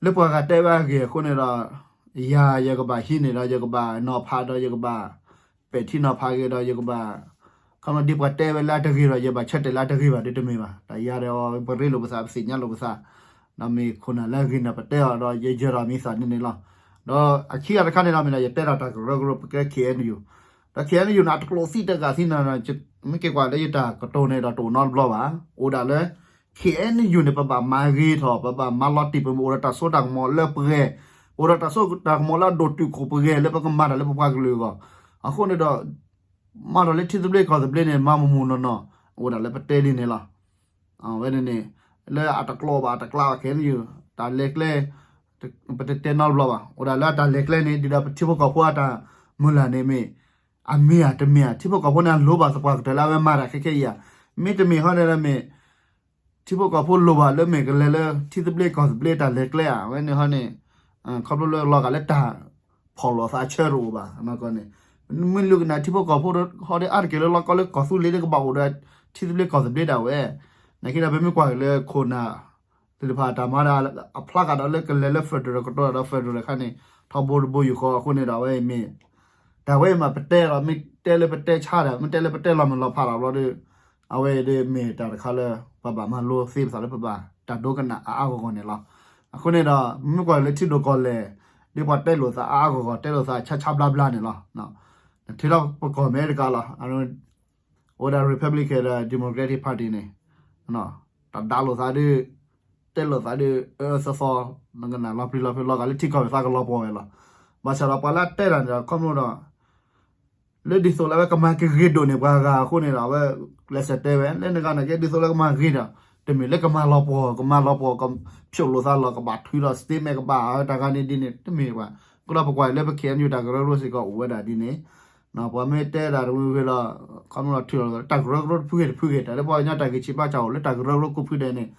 လၢပှၤဂၤတဲဝဲအဂ့ၢ်အဃိန့ၣ်ဒီး ယၤယကဘၣ်ဟံးန့ၢ်ဒီး ယကဘၣ်နီၤဖးဒီး ယကဘၣ်ပဲာ်ထံနီၤဖးက့ၤဒီး ယကဘၣ် ခီဖျိဒ်ပှၤတဲဝဲလၢအတဂ့ၤဒီး ယဘၣ်ဆၢတဲာ်လၢအတဂ့ၤဘၣ်ဒီးတမ့ၢ်ဘၣ်. တၢ်ယၤဒီး ပရ့လိာ်ပသး ပသ့ၣ်ညါလိာ်ပသး ဒီးမ့ၢ်ခိၣ်နၢ်လၢအဂ့ၤန့ၣ် ပတဲအီၤဒီး ယယၢၤဒီးမံၤသၣ်န့ၣ်န့ၣ်လီၤ. ဒီးအခံဂၤတခါန့ၣ်ဒီး မ့ၢ်ဒီးယတဲဒီးတၢ်ကရၢကရိပကဲ ခ့ၣ်အဲၣ်ယူၣ် ဒီး ခ့ၣ်အဲၣ်ယူၣ် န့ၣ် အတကျိာ်သံတဂၤသံန့ၣ်ဒီး မ့ၢ်က့ၤကွၢ်လၢယတၢ်ကတိၤန့ၣ်ဒီးတအိၣ်နီတဘျီဘၣ်. အိၣ်ဒၣ်လၢ ခ့ၣ်အဲၣ်ယူၣ် န့ၣ် ပဘၣ်မၤဂ့ၤထီၣ် ပဘၣ်မၤလီၤတံၢ် ပမ့ၢ်အိၣ်ဒီးတၢ်စိတၢ်ကမီၤလၢပဂဲၤ, အိၣ်ဒီးတၢ်စိတၢ်ကမီၤလၢအဒိၣ်တုာ်ခိၣ်ပဂဲၤ လၢပကမၤတၢ်လၢပပှၤကလုာ်အဂီၢ်. အဃိန့ၣ်ဒီး မၤထီၣ်လၢထံသဘျ့ကီၢ်သဘျ့န့ၣ် မၤမူးမူးနီၢ်နီၢ် အိၣ်ဒၣ်လၢပတဲဒ်န့ၣ်လီၤ. အဝဲန့ၣ်န့ၣ် လၢအတကျိာ်ဘၣ်အတကျါဘၣ် ခ့ၣ်အဲၣ်ယူၣ် တၢ်လဲၤကျဲ ပတတဲနီတဘျီဘၣ်. အိၣ်ဒၣ်လၢအတၢ်လဲၤကျဲန့ၣ် ဒ်ဒီးပထံဖိကီၢ်ဖိအတၢ်မုၢ်လၢ်န့ၣ်မ့ၢ် အမ့ၢ်ဧါတမ့ၢ်ဧါ ထံဖိကီၢ်ဖိန့ၣ် အလိၣ်ဘၣ်သပှၢ်ကတၢၢ်လၢအဝဲမၤတၢ်ခဲခဲအံၤဧါ. မ့တမ့ၢ်ဟီန့ၣ်ဒီးမ့ၢ် ထံဖိကီၢ်ဖိလိၣ်ဘၣ်လၢမ့ၢ်ကလဲၤလၢ ထံသဘျ့ကီၢ်သဘျ့တၢ်လဲၤကျဲဧါ. အဝဲန့ၣ်ဟီန့ၣ် ခီဖျိလၢလီၤဂာ်လၢတၢ်ဖီၣ်လိာ်သးဆၢတအိၣ်ဘၣ်. မ့ၢ်လုၢ်ကနၣ်ထံဖိကီၢ်ဖိဟီဒီး အါတက့ၢ်လၢလီၤကီလၢကီၢ်သူလ့ၤလၢကဘၣ်အိၣ်ဒီး ထံသဘျ့ကီၢ်သဘျ့ဒၣ်ဝဲ. နာ်က့ဒီး ပမ့ၢ်ကွၢ်က့ၤလၢခိၣ်နၢ်သ့ၣ်တဖၣ်တၢ်မၤဒီး အဖျါဃာ်ဒီးလၢကလဲၤလၢ federal ကတီၤဒီး federal တခါန့ၣ် ထီဘိတဘိယူၢ်ဃီအဃိန့ၣ်ဒီး အဝဲအံၤမ့ၢ် တၢ်ဝဲအံၤမး ပတဲဒီး မ့ၢ်တဲလၢပတဲဆါဒီး မ့ၢ်တဲလၢပတဲလီၤမုၢ်လီၤဖးဒီးဘျီဒီး အဝဲအံၤဒ်မ့ၢ်တၢ်တခါလၢ ပဘၣ်မၤလိသ့ပသးလၢပဘၣ်တၢ်ဒိကနၣ်အါအါဂီၢ်ဂီၢ်န့ၣ်လီၤ. အဃိန့ၣ်ဒီး မ့ၢ်ကွၢ်လၢထံဒိၣ်ကီၢ်လဲၢ် ဒ်ပှၤတဲလိာ်သးအါအါဂီၢ်ဂီၢ် တဲလိာ်သးဆါဆါဘျါဘျါန့ၣ်လီၤ. ထဲလီၤပကီၢ်မဲတကးလီၤ. အဝဲဒၣ် Republican ဒီး Democratic Party န့ၣ် တဒါလိာ်သးဒုး တဲလိာ်သးဒုး အၢအၢသီသီ နကနၣ်လီၤပျံၤလီၤဖုးလီၤဂာ်လၢထံကီၢ်ပသးကလီၤပှီၢ်ဝဲလီၤ. ဘၣ်ဆၣ်ဒီးပှၤလၢအတဲတၢ်န့ၣ်ဒီး ခီဖျိဒီး လၢဒ်သိးလၢအဝဲကမၤကဂ့ၤဒိၣ်န့ၢ်ပှၤဂၤအဃိန့ၣ်ဒီး အဝဲကျဲးစၢးတဲဝဲ လၢနဂၤန့ၣ်ကဲဒ်သိးလၢကမၤဂ့ၤဒီး တမ့ၢ်လၢကမၤလီၤပှီၢ် ကမၤလီၤပှီၢ် ကဖျိးလိာ်သးလီၤ ကဘၣ်ထုးဒီး statement ကဘၣ်တၢ်ဂၤန့ၣ်ဒ်န့ၣ် တမ့ၢ်ဘၣ်. အဃိဒီးပကွၢ်လၢပ K N U တၢ်ကရၢကရိစ့ၢ်ကီးအိၣ်ဝဲဒၣ်ဒ်န့ၣ် ပှၤမ့ၢ်တဲတၢ်တမံၤဂ့ၤလီၤ ခီဖျိလီၤထုးလီၤ တၢ်ကရၢကရိတဖုဂ့ၤတဖုဂ့ၤ တၢ်လၢပှၤကညီတၢ်ဂံၢ်ဆံးဘါစၢ်အိၣ်လၢတၢ်ကရၢကရိကိးဖုဒဲးန့ၣ်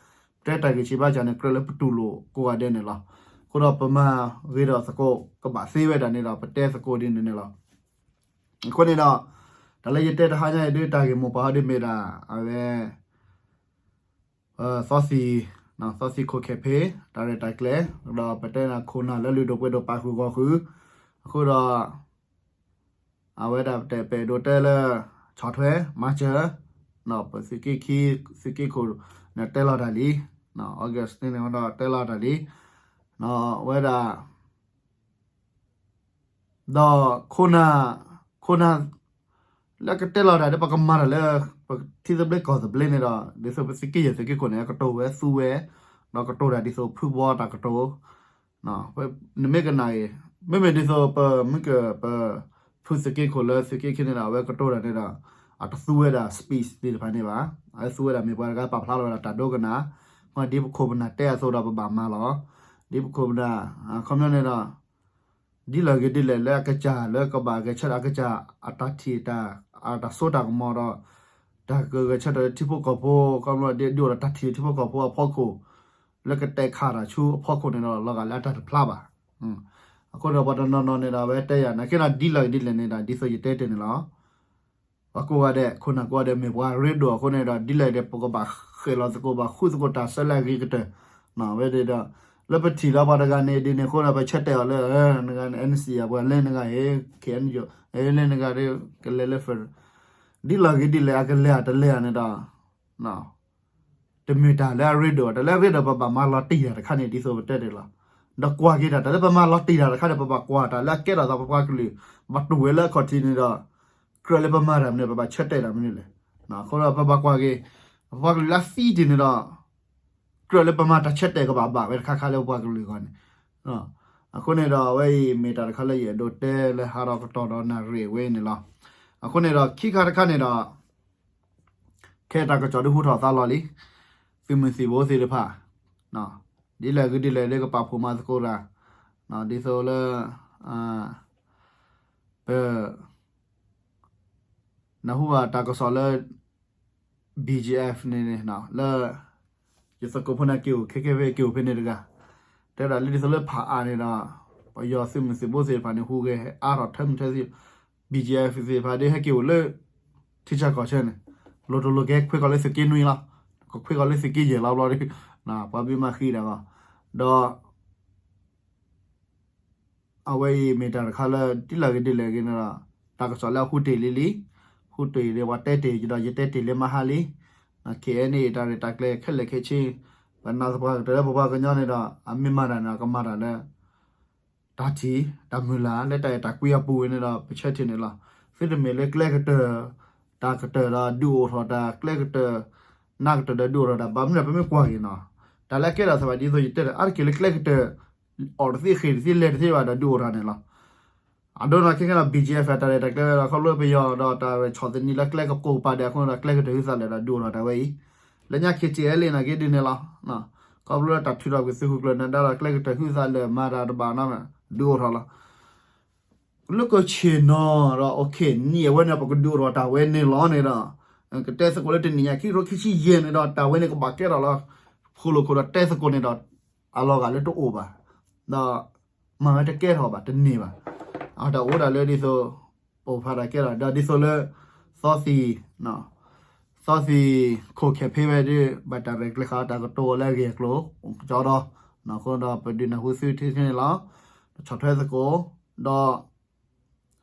ပတဲတၢ်ဂံၢ်ဆံးဘါစၢ်န့ၣ် ကြၢးလၢပတူၢ်လိာ်ကိးဂၤဒဲးန့ၣ်လီၤ. အဃိဒီးပမၤဂ့ၤဒီးသကိး ကဘၣ်သ့ဝဲဒၣ်န့ၣ်ဒီး ပတဲသကိးဒ်န့ၣ်န့ၣ်လီၤ. အဃိန့ၣ်ဒီး တၢ်လၢယတဲတဟါညါအံၤဒ်တၢ်ဂ့ၢ်မိၢ်ပှၢ်ဟီဒ်မ့ၢ်ဒၣ် အဝဲ သီသံၣ် သီသံၣ်ခိၣ်ခဲဖ့ တၢ်ရဲၣ်တၢ်ကျဲၤ ဒီးပတဲနၤခိၣ်နၢ်လၢလုၢ်ဒိၣ်ပှ့ၤဒိၣ်ပာ်ဃုာ်ဂီၢ်ဃုာ် အဃိဒီး အဝဲဒၣ်ပတဲပဲာ်ဒိးတဲလၢ ဆီၣ်ထွဲ မၤစၢၤ ပသုးက့ခံ သုးက့ခိၣ်န့ၣ်တဲလီၤတၢ်လံ August န့ၣ်ဒီးတဲလီၤတၢ်လံ အဝဲဒၣ် ဒီးခိၣ်နၢ် ခိၣ်နၢ် လၢကတဲလီၤတၢ်ဒီး ပကမၤတၢ်လၢ ပထံသဘျ့ကီၢ်သဘျ့န့ၣ်ဒီး ဒ်သိးပသုးက့ယဲၢ်သုးက့ခိၣ်န့ၣ် ကတိၤဝဲသူဝဲ ဒီးကတိၤတၢ်ဒ်သိးဖုဘီတၢ်ကတိၤ နမ့ၢ်ကနၣ်အံၤ မ့မ့ၢ်ဒ်သိးပမ့ၢ်က ပ ဖုသုးက့ခိၣ်လၢသုးက့ခံန့ၣ်ဒီး အဝဲကတိၤတၢ်န့ၣ်ဒီး အတသူဝဲဒၣ် speech သ့ၣ်တဖၣ်န့ၣ်ဘၣ်. အဝဲသူဝဲဒၣ်မ့ၢ်ပှၤတဂၤပာ်ဖျါလီၤဝဲဒၣ်တၢ်ဒိကနၣ် ဒ်ပခိၣ်ပနၢ်တဲအသိးဒီးပဘၣ်မၤလီၤ. ဒ်ပခိၣ်ပနၢ် ခီပညီန့ၣ်ဒီး ဒ်လဲၣ်ဂ့ၤဒ်လဲၣ်လၢအကစၢ်လၢကဘၣ်ဂဲၤဆၢထၢၣ်အကစၢ် အတၢ်ထံၣ်တၢ် အတၢ်စိတၢ်ကမီၤဒီး တၢ်ကဂဲၤဆၢထၢၣ်လၢထံဖိကီၢ်ဖိ ခီပညီဒ်အိၣ်ဒီးတၢ်ထံၣ်ထံဖိကီၢ်ဖိအဖီခိၣ် လၢကတဲခးတၢ်ဆူအဖီခိၣ်န့ၣ်ဒီး လီၤဂာ်လၢအတၢ်တဖျါဘၣ်. အဃိန့ၣ်ဒီးပှၤတနီၤနီၤန့ၣ်ဒီး အဝဲတဲယၤ နာ်က့ဒီးဒ်လဲၣ်ဂ့ၤဒ်လဲၣ်န့ၣ်ဒီး ဒ်သိးယတဲတ့ၢ်န့ၣ်လီၤ. ပှၤကိးဂၤဒဲး ခိၣ်နၢ်ကိးဂၤဒဲးမ့ၢ်ပှၤရ့ဒိၣ်အဃိန့ၣ်ဒီး ဒ်လဲၣ်ဂ့ၤဒ်လဲၣ် ပကဘၣ်ဃဲၤလီၤသကိး ဘၣ်ဃုသကိးတၢ်ဆၢလၢအဂ့ၤကတၢၢ် ဝဲဒၣ်ဒီး လၢပထံၣ်လီၤပှၤတဂၤန့ၣ်ဒ်န့ၣ်အဃိန့ၣ် ပဆၢတဲာ်အီၤလၢ နဂၤန့ၣ် N C အပှၤလၢနဂၤအံၤ K N U လၢနဂၤဒ်ကလဲၤလၢ federal ဒ်လဲၣ်ဂ့ၤဒ်လဲၣ် အကလဲၤအတလဲၤန့ၣ်ဒီး တမ့ၢ်တၢ်လၢအရ့ဒိၣ် တၢ်လၢအရ့ဒိၣ်ပဘၣ်မၤလီၤတံၢ်တၢ်တခါန့ၣ် ဒ်သိးပတဲတ့ၢ်လီၤ. ဒီးကွၢ်က့ၤတၢ် တၢ်လၢပမၤလီၤတံၢ်တၢ်တခါန့ၣ် ပဘၣ်ကွၢ်တၢ်လၢအကဲထီၣ်သးပပှၤကလုာ် ဘၣ်တူၢ်ဝဲလၢအခီၣ်ထံးန့ၣ်ဒီး ကြၢးလၢပမၤတၢ်မနုၤ ပဘၣ်ဆၢတဲာ်တၢ်မနုၤလဲၣ်. အဃိဒီးပဘၣ်ကွၢ်က့ၤ ပပှၤကလုာ်လၢအသံတ့ၢ်န့ၣ်ဒီး ကြၢးလၢပမၤတၢ်ဆၢတဲာ်ကဘၣ်ဘၣ်ဝဲတခါခါလၢပပှၤကလုာ်အဂီၢ်န့ၣ် အဃိန့ၣ်ဒီး အဝဲအံၤမ့ၢ်တၢ်တခါလၢယအဲၣ်ဒိးတဲလၢဟးထီၣ်ကတီၢ်ဒီးနၣ်ရံၣ်ဝဲအံၤန့ၣ်လီၤ. အဃိန့ၣ်ဒီး ခံခါတခါန့ၣ်ဒီး ခဲတၢ်ကစီၣ်ဒုးဟူထီၣ်သါလီၤလံ. သုးမုၢ်သံၣ်ဘိသ့ၣ်တဖၣ် ဒ်လဲၣ်ဂ့ၤဒ်လဲၣ်ဒ်ကပာ်ဖှိၣ်မၤသကိးတၢ် ဒ်သိးလၢ ပ နၢ်ဟူဘၣ်တၢ်ကစီၣ်လၢ B G F န့ၣ်န့ၣ် လၢ ယသကိးဖိန့ၣ်က့ၤအိၣ် ခဲကဲဖဲက့ၤအိၣ်ဖဲန့ၣ်တဂၤ တဲဒၣ်လၢဒ်သိးလၢဖးအါန့ၣ်ဒီး ပယီၤသုးမုၢ်သံၣ်ဘိသ့ၣ်တဖၣ်န့ၣ် ဟူးဂဲၤအါထီၣ်ထၢမုၢ်ထၢသ့ၣ် B G F သ့ၣ်တဖၣ်ဒ်ဟဲက့ၤအိၣ်လၢ ထံဆၢကီၢ်ဆၢန့ၣ် လိၣ်တလိၣ်ကဟဲခွဲးကီၢ်လၢသုးက့နွံလီၤ. ကခွဲးကီၢ်လၢသုးက့ယဲၢ်လီၤဘျီဒီး ပှၤဘံမၤဃံတၢ်ဂီၢ် ဒီး အဝဲအံၤမ့ၢ်တၢ်တခါလၢ ဒ်လဲၣ်ဂ့ၤဒ်လဲၣ်ဂ့ၤန့ၣ်ဒီး တၢ်ကစီၣ်လၢအဟူးတ့ၢ်လံလံ, ဟူးတ့ၢ်ဒီးပှၤတဲတ့ၢ်ဒီး ယတဲတ့ၢ်လၢမဟါလံ, ခဲအံၤန့ၣ် တၢ်ရဲၣ်တၢ်ကျဲၤခဲလၢာ်ခဲဆ့, ပနာ်သပှၢ်ကတၢၢ်လၢပပှၤကညီန့ၣ်ဒီး အမ့ၢ်မၤတၢ်န့ၣ်ဒီး ကမၤတၢ်လၢ တၢ်ထံၣ် တၢ်မုၢ်လၢ် လၢတၢ်အဲၣ်တၢ်ကွံအပူၤဝဲန့ၣ်ဒီး ပဆၢထံၣ်န့ၣ်လီၤ. သုတမ့ၢ်လၢကျဲကတၢၢ် တၢ်ကတၢၢ်ဒီးဒုးအိၣ်ထီၣ်တၢ် ကျဲကတၢၢ် နးကတၢၢ်ဒီးဒုးအိၣ်ထီၣ်တၢ် ဘၣ်မနုၤပမ့ၢ်ကွၢ်က့ၤနီၤ, တၢ်လၢအကဲထီၣ်သးဘၣ်ဒ်သိးယတဲဒီး အါတက့ၢ်လၢကျဲကတၢၢ် အီၣ်တသ့ဃ့ၢ်တသ့လဲၤတသ့ဘၣ်ဒီးဒုးအိၣ်ထီၣ်န့ၣ်လီၤ. အဒိနီၢ်ခဲခဲဒီး B G F တၢ်ရဲၣ်တၢ်ကျဲၤဝဲဒီး ခီဖျိပယီၤဒီးတၢ်ရဲၣ်ဆီၣ်သနံးလၢကျဲကပိာ်ကပၤဒီး အဃိဒီးကျဲကတၢၢ်ဟုသးလၢာ်ဒီးဒုးအိၣ်ထီၣ်တၢ်ဝဲအံၤ, လၢညါ K T L A နာ်က့ဒ်န့ၣ်လီၤ. ခီဖျိလၢတၢ်ထုးထီၣ်ကွံာ်သုးခိၣ်ကျၢၢ်နၢၤဒါဒီးကျဲကတၢၢ်ဟုသးလၢာ်မၤတၢ်တဘၣ်နီတမံၤ ဒုးအိၣ်ထီၣ်လီၤ. လၢကဆ့ၣ်နီၤဒီး okay နံၣ်အဝဲန့ၣ် ပကဒုးအိၣ်ထီၣ်တၢ်ဝဲန့ၣ်လီၤန့ၣ်ဒီး ကတဲသကိးလၢတနံၣ်ညါခံကထိခံဆံယဲၢ်န့ၣ်ဒီး တၢ်ဝဲန့ၣ်ကဘၣ်ကဲထီၣ်လီၤ. ဃိၣ်လိာ်ခိၣ်ဒီးတဲသကိးန့ၣ်ဒီး အလီၤဂာ်လၢတအိၣ်ဘၣ်, ဒီးမၤဝဲတကဲထီၣ်ဘၣ် တန့ၢ်ဘၣ်. အတၢ်အိၣ်ဒၣ်လၢဒ်သိး ပအိၣ်ဖးတၢ်ကဲထီၣ် ဒီးဒ်သိးလၢ သီသံၣ် သီသံၣ်ခိၣ်ခဲဖ့ဝဲဒၣ် ဘၣ်တၢ်ရဲၣ်ကျဲၤဃာ်တၢ်ကတိၤလၢအဂ့ၢ်အကျိၤ ကၠီဒီး အဃိဒီးပဒုးနၢ်ဟူသုထဲန့ၣ်လီၤ. ဆီၣ်ထွဲသကိး ဒီး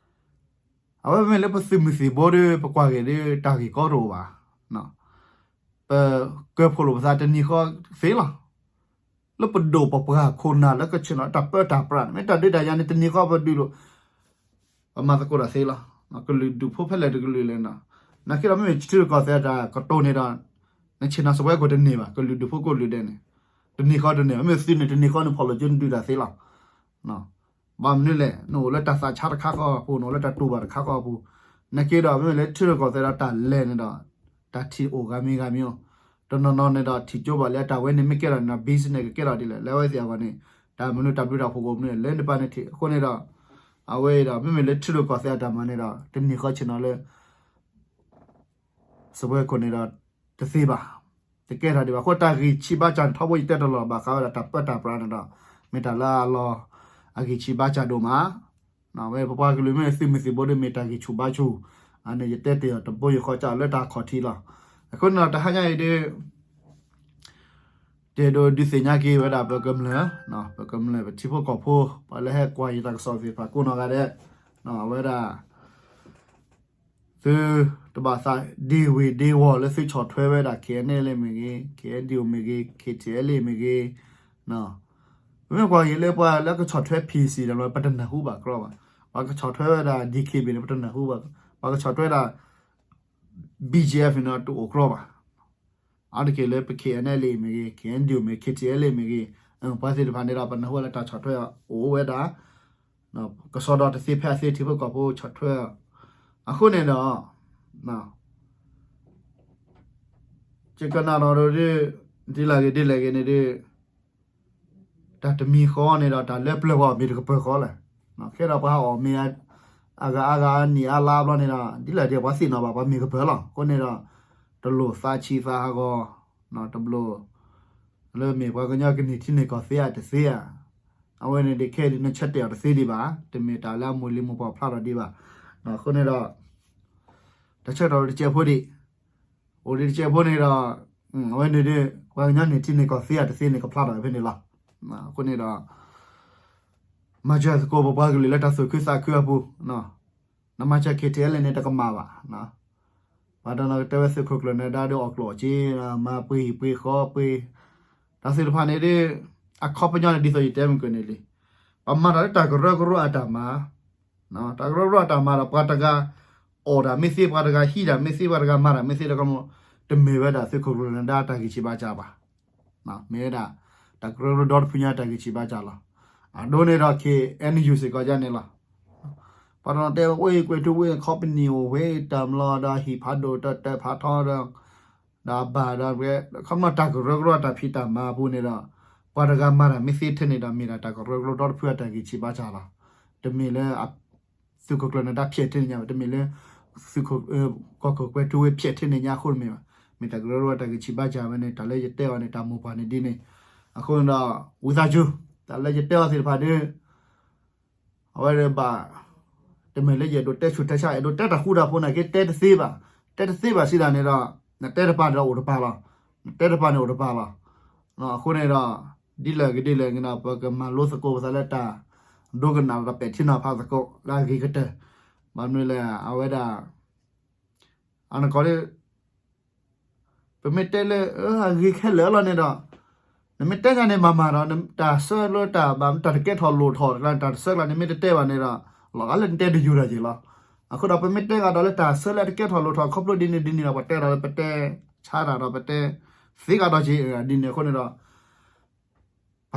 အဝဲမ့ၢ်လၢပသုးမုၢ်သံၣ်ဘိဒီး ပကွၢ်က့ၤဒီး တၢ်ဂ့ၢ်ကီတအိၣ်ဘၣ်. ပကၢၢ်ဖှိၣ်လိာ်ပသးတနံၤဃီသ့လီၤ. လၢပဒိၣ်ပပှၢ်ခိၣ်နၢ်လၢကဆ့ၣ်နီၤတၢ်ပၢတၢ်ပြးန့ၣ် မ့ၢ်တၢ်ဒုးတၢ်ယၤန့ၣ် တနံၤဃီပဒုးလိာ် ပမၤသကိးတၢ်သ့လီၤ. ကလုာ်ဒူၣ်ဖိဖဲလဲၣ်တကလုာ်လဲၣ်န့ၣ် နာ်က့ဒီးမ့မ့ၢ်ထံရူၢ်ကီၢ်သဲးတၢ်ကတိၤန့ၣ်ဒီး နဆ့ၣ်နီၤစပွဲခိၣ်တန့ၢ်ဘၣ်, ကလုာ်ဒူၣ်ဖိကိၣ်လုာ်ဒဲးန့ၣ် တန့ၢ်ဃီတန့ၢ်ဘၣ်, မ့မ့ၢ်သုန့ၣ်တန့ၢ်ဃီန့ၣ် ဖီၣ်လိာ်ကၠိနဒုးတၢ်သ့လီၤ. ဘၣ်မနုၤလဲၣ်, နအိၣ်လၢတၢ်သးဆါတခါဃီအပူၤ, နအိၣ်လၢတၢ်တူၢ်ဘၣ်တခါဃီအပူၤ, နာ်က့ဒီး မ့မ့ၢ်လၢထံရူၢ်ကီၢ်သဲးဒီးတၢ်လဲၤန့ၣ်ဒီး တၢ်ထံၣ်အိၣ်ဂၤမံၤဂၤမံၤအိၣ်, တနီၤနီၤန့ၣ်ဒီး ထံၣ်ကၠိဘၣ်လၢအတၢ်ဝဲန့ၣ်မ့ၢ်ကဲထီၣ်န့ၣ်ဒီး business ကကဲထီၣ်ဒ်လဲၣ်, လၢအဝဲသ့ၣ်အဂီၢ်န့ၣ် တၢ်မနုၤတၢ်ဘျုးတၢ်ဖှိၣ်ကအိၣ်မနုၤလဲၣ် လၢနပၢ်န့ၣ်ထံၣ်, အဃိန့ၣ်ဒီး အဝဲအံၤဒီး မ့မ့ၢ်လၢထံရူၢ်ကီၢ်သဲးအတၢ်မၤန့ၣ်ဒီး တန့ၢ်ဃီဆ့ၣ်နီၤလၢ စပွဲခိၣ်န့ၣ်ဒီး တသ့ဘၣ်, တကဲထီၣ်ဒံးဘၣ်. အဃိတၢ်ဂံၢ်ဆံးဘါစၢ်န့ၣ် ထီဘိယတဲတလီၤဘၣ်ဃးဝဲဒၣ်တၢ်ပၢတၢ်ပြးန့ၣ်ဒီး မ့ၢ်တၢ်လၢအလီၤ အဂံၢ်ဆံးဘါစၢ်ဒိၣ်မး, ဝဲပပှၤကလုာ်မ့ၢ်သုးမုၢ်သံၣ်ဘိဒီး မ့ၢ်တၢ်ဂံၢ်ဆူၣ်ဘါဆူၣ်, အန့ၣ်ယတဲတ့ၢ်အီၤတဘိယူၢ်ဃီစၢ်လၢတၢ်ခီၣ်ထံးလီၤ. အဃိန့ၣ်ဒီး တဟါညါအံၤဒ် တအဲၣ်ဒိးဒုးသ့ၣ်ညါက့ၤဝဲဒၣ်ပကမျၢၢ်, ပကမျၢၢ်ပထံဖိကီၢ်ဖိ, ပှၤလၢဟဲကွၢ်ယတၢ်ကစီၣ်သ့ၣ်တဖၣ်ကိးနီၢ်ဂၤဒဲး, အဝဲဒၣ် သုတဘၣ်သးဒ့ဝ့ၤဒ့ဝီၤလၢသုဆီၣ်ထွဲဝဲဒၣ် K N L A မ့ၢ်ဂ့ၤ, K N D O မ့ၢ်ဂ့ၤ, K T L A မ့ၢ်ဂ့ၤ, ပမ့ၢ်ကွၢ်က့ၤလၢပှၤလၢကဆီၣ်ထွဲ P C ဒီး ပတနၢ်ဟူဘၣ်ကြီဘၣ်, ပှၤကဆီၣ်ထွဲဝဲဒၣ် D K B A န့ၣ် ပတနၢ်ဟူဘၣ်, ပှၤကဆီၣ်ထွဲဒၣ် B G F န့ၣ်ဒီး တအိၣ်ကြီဘၣ်. အါတက့ၢ်လၢပ K N L A မ့ၢ်ဂ့ၤ, K N D O မ့ၢ်ဂ့ၤ, K T L A မ့ၢ်ဂ့ၤ, ပှၤသ့ၣ်တဖၣ်န့ၣ်ဒီး ပနၢ်ဟူလၢတၢ်ဆီၣ်ထွဲအိၣ်ဝဲဒၣ်, ကစီဒီတသ့ဖဲအသ့ ထံဖိကီၢ်ဖိဆီၣ်ထွဲအီၤ, အဃိန့ၣ်ဒီး ယကနၣ်ဒီးဒ်လဲၣ်ဂ့ၤဒ်လဲၣ်ဂ့ၤန့ၣ်ဒီး တၢ်တမံၤဃီန့ၣ်ဒီး တၢ်လၢပျၢၤပှၤအီၣ်မ့ၤတကပၢၤဃီလဲၣ်, ခဲဒီးပှၤဟးအီၣ်မ့ၤ အဂၤအါဂၤအနံၣ်အါလါဘျီန့ၣ်ဒီး ဒ်လဲၣ်ဒ်ပှၤသ့ၣ်နီၣ်ဘၣ်ပှၤမ့ၢ်ကပၢၤလီၤ. အဃိန့ၣ်ဒီး တလိၣ်သးဆံးသးဟးဂီၤ, တဘျီ လၢမ့ၢ်ပှၤကညီကန့ၢ်ထံန့ၢ်ကီၢ်သ့ဧါတသ့ဧါ, အဝဲန့ၣ်ဒ်ခဲအံၤဒ်နဆၢတဲာ်အီၤတသ့ဒံးဘၣ်, တမ့ၢ်တၢ်လၢအမိၢ်လံၤမိၢ်ပှၢ်ဖျါထီၣ်ဒံးဘၣ်. အဃိန့ၣ်ဒီး တၢ်ဆၢကတီၢ်တစဲးဖိဒံး, အိၣ်ဒံးတစဲးဖိန့ၣ်ဒီး အဝဲန့ၣ်ဒ် ပှၤကညီန့ၢ်ထံန့ၢ်ကီၢ်သ့ဧါတသ့န့ၣ် ကဖျါထီၣ်ဖဲန့ၣ်လီၤ. အဃိန့ၣ်ဒီး မၤစၢၤသကိးပပှၤကလုာ်လၢတၢ်သူၣ်ခုသးခုအပူၤ, နမၤစၢၤ K T L A န့ၣ် တကမၣ်ဘၣ်. ပှၤတနီၤကတဲဝဲသုးခိၣ်ကျၢၢ်နၢၤဒါဒီးအီၣ်ကျိၣ်အီၣ်စ့, မၤပှ့ၤဟံၣ်ပှ့ၤဃီပှ့ၤ, တၢ်သ့ၣ်တဖၣ်န့ၣ်ဒ် အခီပညီန့ၣ်ဒ်သိးယတဲမုၢ်ကၢၢ်န့ၣ်လံ. ပမၤတၢ်လၢတၢ်ကရၢကရိအတၢ်မၤ, တၢ်ကရၢကရိအတၢ်မၤဒီး ပှၤတဂၤအီၣ်တၢ်မ့ၢ်သ့, ပှၤတဂၤဟံးတၢ်မ့ၢ်သ့, ပှၤတဂၤမၤတၢ်မ့ၢ်သ့ဒီး တမ့ၢ်ဝဲဒၣ်သုးခိၣ်ကျၢၢ်နၢၤဒါတၢ်ဂံၢ်ဆံးဘါစၢ်ဘၣ်. မ့ၢ်ဝဲဒၣ် တၢ်ကရၢကရိဒီတဖုညါတၢ်ဂံၢ်ဆံးဘါစၢ်လီၤ. အဒိန့ၣ်ဒီး K N U စ့ၢ်ကီးဒ်န့ၣ်လီၤ. ပှၤတနီၤတဲဝဲ ဝ့ၢ်ကွဲၤထူဝ့ၢ် ခီပနံၣ်အိၣ်ဝ့ၢ်တၢ်မလီၤဒီး ဟံၣ်ဖးဒိၣ်တၢ်တၢ်ဖးထီဒီး ဒီးအဘၣ်ဒီး ခီပနီၣ်တၢ်ကရၢကရိတၢ်ဖံးတၢ်မၤအပူၤန့ၣ်ဒီး ပှၤတဂၤမၤတၢ်မ့ၢ်သ့ထဲန့ၣ်ဒီး မ့ၢ်ဒၣ်တၢ်ကရၢကရိဒီတဖုအတၢ်ဂံၢ်ဆံးဘါစၢ်လီၤ. တမ့ၢ်လၢ သုးခိၣ်ကျၢၢ်နၢၤဒါဖျဲးထဲန့ၣ်ညါဘၣ်, တမ့ၢ်လၢ သုးခိၣ် ကီၢ်ခိၣ်ကွဲၤထူဝ့ၢ်ဖျဲးထဲန့ၣ်ညါအဃိတမ့ၢ်ဘၣ်. မ့ၢ်တၢ်ကရၢကရိတၢ်ဂံၢ်ဆံးဘါစၢ်ဝဲန့ၣ် တၢ်လၢယတဲအီၤန့ၣ် တၢ်မိၢ်ပှၢ်န့ၣ်ဒ်န့ၣ်. အဃိန့ၣ်ဒီး ဝံသးစူၤ တၢ်လၢယတဲအီၤသ့ၣ်တဖၣ်ဒီး အဝဲဘၣ် တမ့ၢ်လၢယအဲၣ်ဒိးတဲဆူၣ်တဲဆါ အဲၣ်ဒိးတဲတၢ်ဃူတၢ်ဖိးနာ်က့ တဲတသ့ဘၣ်. တဲတသ့ဘၣ်စံးဒၣ်န့ၣ်ဒီး နတဲတပၤဒီးအိၣ်တပၤလီၤ. နတဲတပၤန့ၣ်အိၣ်တပၤလီၤ. အဃိန့ၣ်ဒီး ဒ်လဲၣ်ဂ့ၤဒ်လဲၣ်ဂ့ၤဒီး ပကမၤလိသကိးပသးလၢတၢ်ဒိကနၣ်ဒီးပဲာ်ထံနီၤဖးသကိးလၢအဂ့ၤကတၢၢ်. ဘၣ်မနုၤလဲၣ် အဝဲဒၣ် အနကီးဒ် ပမ့ၢ်တဲလၢ အဂ့ၤခဲလၢာ်လီၤန့ၣ်ဒီး နမ့ၢ်တဲယၤန့ၣ်မၤမၤဒီး တၢ်ဆၢလၢတၢ်ဘၣ် တၢ်တကဲထီၣ်လိၣ်ထီၣ် တၢ်တဆၢကျါန့ၣ်မ့ၢ်တတဲဘၣ်န့ၣ်ဒီး လီၤဂာ်လၢနတဲတယိာ်ဒီးက့ၤလီၤ. အဃိဒီး ပမ့ၢ်တဲဂၤဒီးလၢတၢ်ဆၢလၢတကဲထီၣ်လိၣ်ထီၣ်ခီဖျိဒ်န့ၣ်ဒ်န့ၣ်ဒီး ပတဲဒီးလၢပတဲဆါတၢ်ဒီး ပတဲသ့ဂၤဒီးက့ၤ ဒ်န့ၣ်အဃိန့ၣ်ဒီး ပှ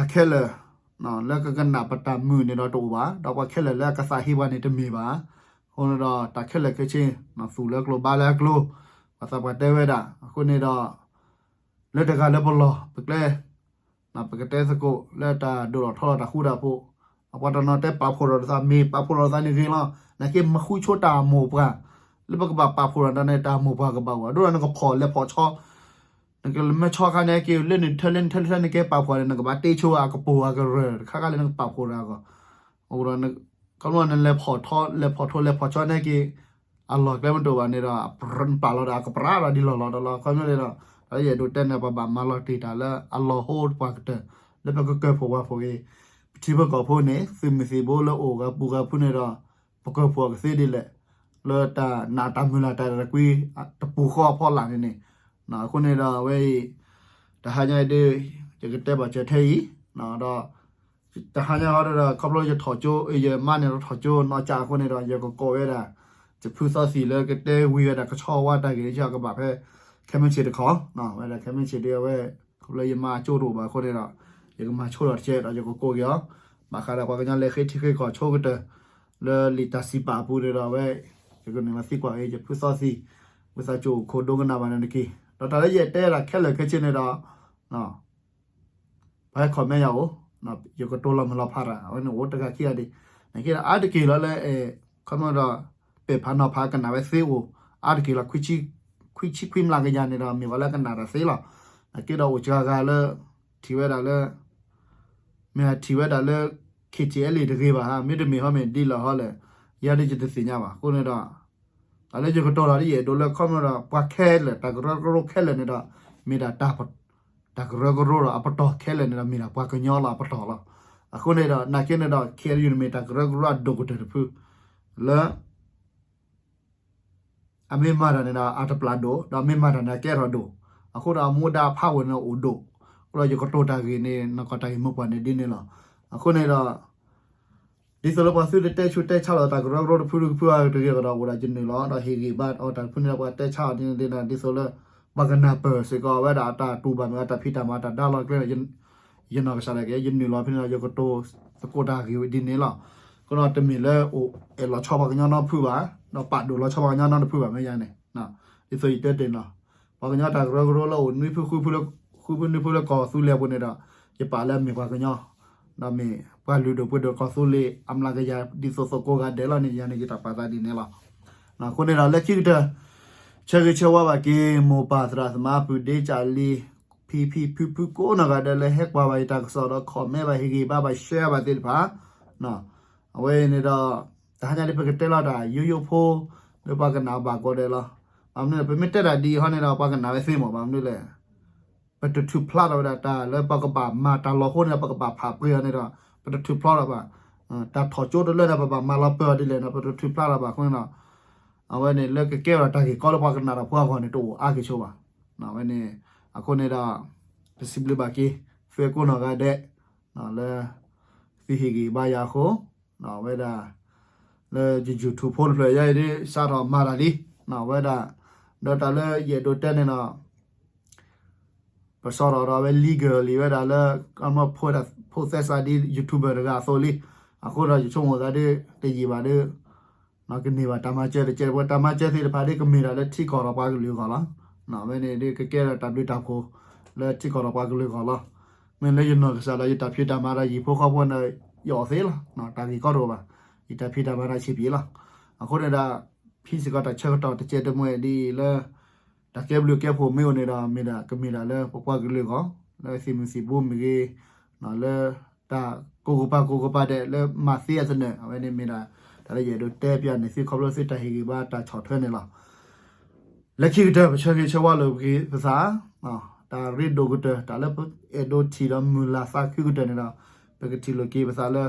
ၤခဲလၢာ် လၢကကနၣ်ပတၢ်မုာ်န့ၣ်ဒီးတအိၣ်ဘၣ်, ဒီးပှၤခဲလၢာ်လၢအကသးဟ့ပှၤန့ၣ်တမ့ၢ်ဘၣ်. အဃိန့ၣ်ဒီး တၢ်ခဲလၢာ်ခဲဆ့ သူၣ်လၢကျိၤဘါလၢအကျိၤ ပှၤသးပှၢ်တဲဝဲဒၣ်. အဃိန့ၣ်ဒီး လၢတဂၤလၢပလီၢ်ပကျဲ ပကတဲသကိးလၢတၢ်ဒိၣ်ထီၣ်ထီထီၣ်တၢ်ဃူတၢ်ဖိး, ပှၤတနီၤတဲပာ်ဖှိၣ်ထီၣ်သး မ့ၢ်ပာ်ဖှိၣ်ထီၣ်သးန့ၣ်ဂ့ၤလီၤ. နာ်က့မၤဃုဆိတၢ်မိၢ်ပှၢ် လၢပကဘၣ်ပာ်ဖှိၣ်ထီၣ်တၢ်န့ၣ် တၢ်မိၢ်ပှၢ်ကဘၣ်အိၣ် အဒိဒီးနကဖီၣ်လဲၤဖီၣ်ဆီ နကလဲၤမၢဆီခါန့ၣ်က့ၤ လၢနထၢလၢနထၢလၢနကဲပာ်ဖှိၣ်န့ၣ် နကဘၣ်တ့ဆိအကပိာ်အကရၢၢ် တခါခါလၢနကပာ်ဖှိၣ်တၢ်အဂီၢ်, အဃိဒီး ခီဖျိနလဲၤဖီၣ်ထီ လဲၤဖီၣ်ထိလဲၤဖီၣ်ဆီန့ၣ်က့ၤ အလီၢ်ကျဲမ့ၢ်တအိၣ်ဘၣ်န့ၣ်ဒီး ပာ်လီၤဒီးအကပြးဒီးဒ်လီၢ်လီၤဒီးလီၤ. ခီဖျိန့ၣ်ဒီး တၢ်လၢယအဲၣ်ဒိးတဲန့ၣ် ပဘၣ်မၤလီၤတံၢ်တၢ်လၢအလီၢ်ဟိပှၤကတၢၢ် လၢပကကၢၢ်ဖှိၣ်ဝၢ်ဖှိၣ်ဂ့ၤ ပထံဖိကီၢ်ဖိန့ၣ် သုးမုၢ်သံၣ်ဘိလၢအိၣ်ဂၤပူၤဂၤဖုန့ၣ်ဒီး ပကၢၢ်ဖှိၣ်အကသ့ဒ်လဲၣ် လၢတၢ်နာ်တၢ်မုၢ်လၢ်တၢ်တကွံ တပူၤဃီအဖီလာ်န့ၣ်န့ၣ်. အဃိန့ၣ်ဒီးအဝဲအံၤ တဟါညါအံၤဒ် ယကတဲဘၣ်စၢၤထဲအံၤ ဒီး တဟါညါဟီဒီး ခီဖျိယထီၣ်ကၠိ ယမါန့ၣ်ထီၣ်ကၠိနီၢ်ကၠးအဃိန့ၣ်ဒီး ယကကိးဝဲဒၣ် ယဖုသီသံၣ်လၢကတဲဝံၤဝဲဒၣ်ကဆီဝါတၢ်ဂ့ၢ် ယကဘၣ်ဖဲ ခဲမုၢ်ဆ့ၣ်တခီ, ဝဲဒၣ်ခဲမုၢ်ဆ့ၣ်ဒ်အဝဲ ခီဖျိလၢယမါအကၠိတအိၣ်ဘၣ်အဃိန့ၣ်ဒီး ယကမၤဆိဒီးတကဲဒီး ယကကိးက့ၤအီၤ, ဘၣ်ဃးဒီးပှၤကညီလဲၤဃ့ထံဃ့ကီၢ်ဆိကတၢၢ် လၢလံာ်တၢ်စံးပာ်အပူၤန့ၣ်ဒီး အဝဲ ယကနုာ်လီၤသံကွၢ်က့ၤ ယဖုသီသံၣ် ဝံသးစူၤအိၣ်ခိးဒိကနၣ်ဘၣ်န့ၣ်တက့ၢ်. ဒီးတၢ်လၢယအဲၣ်တဲဒၣ်ခဲလၢာ်ခဲဆ့န့ၣ်ဒီး ပှၤဟဲ comment ယၤအိၣ်, ယကတိၤလီၤမုၢ်လီၤဖးတၢ် အဝဲန့ၣ်အိၣ်တဂၤခံဂၤဒံး, နက့ဒီးအါတက့ၢ်လီၤလၢ ခီမဒီး ပဲာ်ဖးနီၤဖးကနၣ်ဝဲသ့အိၣ်, အါတက့ၢ်လီၤ ခွံဆံခွံမျးကယၤန့ၣ်ဒီး မ့ၢ်ပှၤလၢကနၣ်တၢ်သ့လီၤ. နက့ဒီးအိၣ်စှၤဂၤလၢ ထံၣ်ဝဲဒၣ်လၢ မ့ၢ်ထံၣ်ဝဲဒၣ်လၢ KTLA တဂ့ၤဘၣ်ဧါ, မ့တမ့ၢ်ဟီမ့ၢ်ဒ်လဲၣ်ဟီလဲၣ်, ယၤဒ်ယတသ့ၣ်ညါဘၣ်. အဃိန့ၣ်ဒီး တၢ်လၢယကတိၤလီၤဒ်ယအဲၣ်ဒိးလၢ ခီမဒီး ပှၤခဲလၢာ် တၢ်ကရၢကရိခဲလၢာ်န့ၣ်ဒီး မ့ၢ်ဒၣ် တၢ်ကရၢကရိဒီးအပတီၢ်ခဲလၢာ်န့ၣ်ဒီး မ့ၢ်ဒၣ်ပှၤကညီလီၤအပတီၢ်လီၤ. အဃိန့ၣ်ဒီး နာ်က့န့ၣ်ဒီး ခဲအံၤန့ၣ်မ့ၢ်တၢ်ကရၢကရိအဒိၣ်ကတၢၢ်တဖု လၢ အမ့ၢ်မၤတၢ်န့ၣ်ဒီး အတပျၢ်ဒိၣ်, ဒီးအမ့ၢ်မၤတၢ်န့ၣ် အကဲထီၣ်ဒိၣ်, အဃိဒီးအမူဒါအဖးဝဲန့ၣ်အိၣ်ဒိၣ်, အဃိဒီးယကတိၤတၢ်ဂ့ၢ်န့ၣ် နီၢ်ကီၢ်တၢ်ဂ့ၢ်မိၢ်ပှၢ်န့ၣ်ဒ်န့ၣ်လီၤ. အဃိန့ၣ်ဒီး ဒ်သိးလၢပှၤသုတတဲဆူးတဲဆါလီၤတၢ်ကရၢကရိတဖုတဖုအါတဂ့ၤကဒီး အိၣ်ဒၣ်ယနုာ်လီၤ ဒီးဟ့ၣ်ဂံၢ်ဘါအီၤတၢ်တဖုန့ၣ်ဒီး ပှၤတဲဆါအီၤဒ်န့ၣ်ဒီး ဒ်သိးလၢ ပှၤကနၢ်ပၢၢ်စ့ၢ်ကီးဝဲဒၣ်အတၢ်တူၢ်ဘၣ်မ့ၢ်အတၢ်ဖံးတၢ်မၤတၢ်ဒါလီၤကျဲန့ၣ် ယနီၢ်ကစၢ်ဒၣ်က့ၤ ယနုာ်လီၤဖဲန့ၣ်ဒီး ယကတိၤသကိးတၢ်ဂ့ၢ်ဝဲဒ်န့ၣ်လီၤ. အဃိဒီးတမ့ၢ်လၢအိၣ်အဲၣ်လီၤဆီပှၤကညီနီတဖုဘၣ်, ဒီးပာ်ဒိၣ်လီၤဆီပှၤကညီနီတဖုဘၣ်မ့ၢ်ယၤန့ၣ်, ဒ်သိးယတဲတ့ၢ်န့ၣ်လီၤ. ပှၤကညီတၢ်ကရၢကရိလၢအိၣ်နွံဖုဃုဖုလၢ ဃုဖုနွံဖုလၢကီၢ်သူလ့ၤအပူၤန့ၣ်ဒီး ယပာ်လၢအမ့ၢ်ပှၤကညီ ဒီးမ့ၢ်ပှၤလုၢ်ဒိၣ်ပှ့ၤဒိၣ်ကီၢ်သူလ့ၤအမျးကယၤဒ်သိးသိးကိးဂၤဒဲးလီၤန့ၣ် ယၤန့ၣ်ယတၢ်ပာ်သးဒ်န့ၣ်လီၤ. အဃိန့ၣ်ဒီးလၢခံကတၢၢ် ဆၢဂ့ၤဆၢဝါဘၣ်က့ၤ မိၢ်ပၢ်သရၣ်သမါ ပုၢ်ဒ့ကၠၣ်လံၤ ဖံဖံဖုဖုကိးနီၢ်ဂၤဒဲးလၢဟဲကွၢ်ဘၣ်ယတၢ်ကစီၣ်ဒီး comment ဘၣ် ဟ့ၣ်ဂံၢ်ဘါဘၣ် share ဘၣ်သ့ၣ်တဖၣ် အဝဲန့ၣ်ဒီး တဟါညါဒ်ပကတဲလီၤတၢ်ယိယိဖိ လၢပှၤကနၣ်ဘၣ်ကိးဂၤဒဲးလီၤ. ဘၣ်မနုၤလဲၣ် ပမ့ၢ်တဲတၢ်ဒ်အံၤဟီန့ၣ်ဒီး ပှၤကနၣ်ဝဲသ့မး ဘၣ်မနုၤလဲၣ် ပတထုးဖျါထီၣ်ဝဲဒၣ်တၢ်လၢပကဘၣ်မၤတၢ်လီၤဟိန့ၣ်ဒီး ပကဘၣ်ဖးပှဲၤအီၤန့ၣ်ဒီး ပတထုးဖျါထီၣ်ဘၣ်. တၢ်ထီၣ်ကၠိတလၢဒီး ပဘၣ်မၤလီၤပှဲၤအီၤဒ်လဲၣ်န့ၣ် ပတထုးဖျါထီၣ်ဘၣ်အဃိန့ၣ်ဒီး အဝဲန့ၣ်လၢကကဲထီၣ်တၢ်ဂ့ၢ်ကီလၢပှၤကနၣ်တၢ်ဖိအဂီၢ်န့ၣ် တအိၣ်အါက့ၤဆိဘၣ်. အဝဲန့ၣ် အဃိန့ၣ်ဒီး ပစံးဘျုးဘၣ်က့ၤ သုကိးနီၢ်ဂၤဒဲး လၢ သုဟ့ၣ်ဂံၢ်ဘါယၤအဃိ ဝဲဒၣ် လၢယ YouTube ဖိတဖျၢၣ် ယဲအံၤဒ်စးထီၣ်မၤတၢ်လံ ဝဲဒၣ် ဒီးတၢ်လၢယအဲၣ်ဒိးတဲန့ၣ်ဒီး ပစးထီၣ်ဒီးအဝဲ legal လံဝဲဒၣ်လၢ ဖိသဲစးဒ် YouTuber တဂၤအသိးလံ. အဃိဒီးယဆိကမိၣ်သးဒ်တယံာ်ဘၣ်ဒီး ကန့ၢ်ဘၣ်တၢ်မၤစၢၤတကဲး ပှၤတၢ်မၤစၢၤသ့ၣ်တဖၣ်ဒ်ကမ့ၢ်ဒၣ်လၢထံကီၢ်ဒီးပှၤကလုာ်အဂီၢ်လီၤ. အဝဲန့ၣ်ဒ်ကကဲထီၣ်တၢ်ဘျုးတၢ်ဖှိၣ် လၢထံကီၢ်ဒီးပှၤကလုာ်အဂီၢ်လီၤ. မ့ၢ်လၢယနီၢ်ကစၢ်ဒီးယတၢ်ဖံးတၢ်မၤဒီးယဟံၣ်ဖိဃီဖိန့ၣ် ယအီၣ်သ့လီၤ. တၢ်ဂ့ၢ်ကီတအိၣ်ဘၣ်. ယတၢ်ဖံးတၢ်မၤဒီးဆံးပံၤလီၤ. အဃိန့ၣ်ဒီး ဖံစ့ၢ်ကီးတၢ်ဆၢကတီၢ်တကဲးတမှဲၤဒ်အံၤလၢ တၢ်ကဲဘျုးကဲဖှိၣ်မ့ၢ်အိၣ်န့ၣ်ဒီး မ့ၢ်ဒၣ်ကမ့ၢ်ဒၣ်လၢပပှၤကလုာ်အဂီၢ် လၢသံၣ်မုၢ်သံၣ်ဘိမ့ၢ်ဂ့ၤ လၢတၢ်ကိးကပၤကိးကပၤဒဲးလၢမၤသ့အသနၢၣ် အဝဲန့ၣ်မ့ၢ်ဒၣ် တၢ်လၢယအဲၣ်ဒိးတဲပျးန့ၢ်သုခီဖျိသုတၢ်ဟ့ၣ်ဂံၢ်ဘါတၢ်ဆီၣ်ထွဲန့ၣ်လီၤ. လၢခံကတၢၢ် ပဆၢဂ့ၤဆၢဝါလိာ်က့ၤပသး တၢ်ရ့ဒိၣ်ကတၢၢ် တၢ်လၢပအဲၣ်ဒိးထံၣ်ဒီးမုၢ်လၢ်သးခုကတၢၢ်န့ၣ်ဒီး ပကထံၣ်လိာ်က့ၤပသးလၢ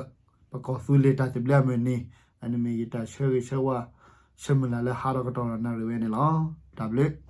ပကီၢ်သူလ့ၤတၢ်သဘျ့အမုၢ်နံၤ အန့ၣ်မ့ၢ်ယတၢ်ဆၢဂ့ၤဆၢဝါ ဆၢမုၢ်လၢ်လၢဟးထီၣ်ကတီၢ်နၣ်ရံၣ်ဝဲန့ၣ်လီၤ. တၢ်ဘျုး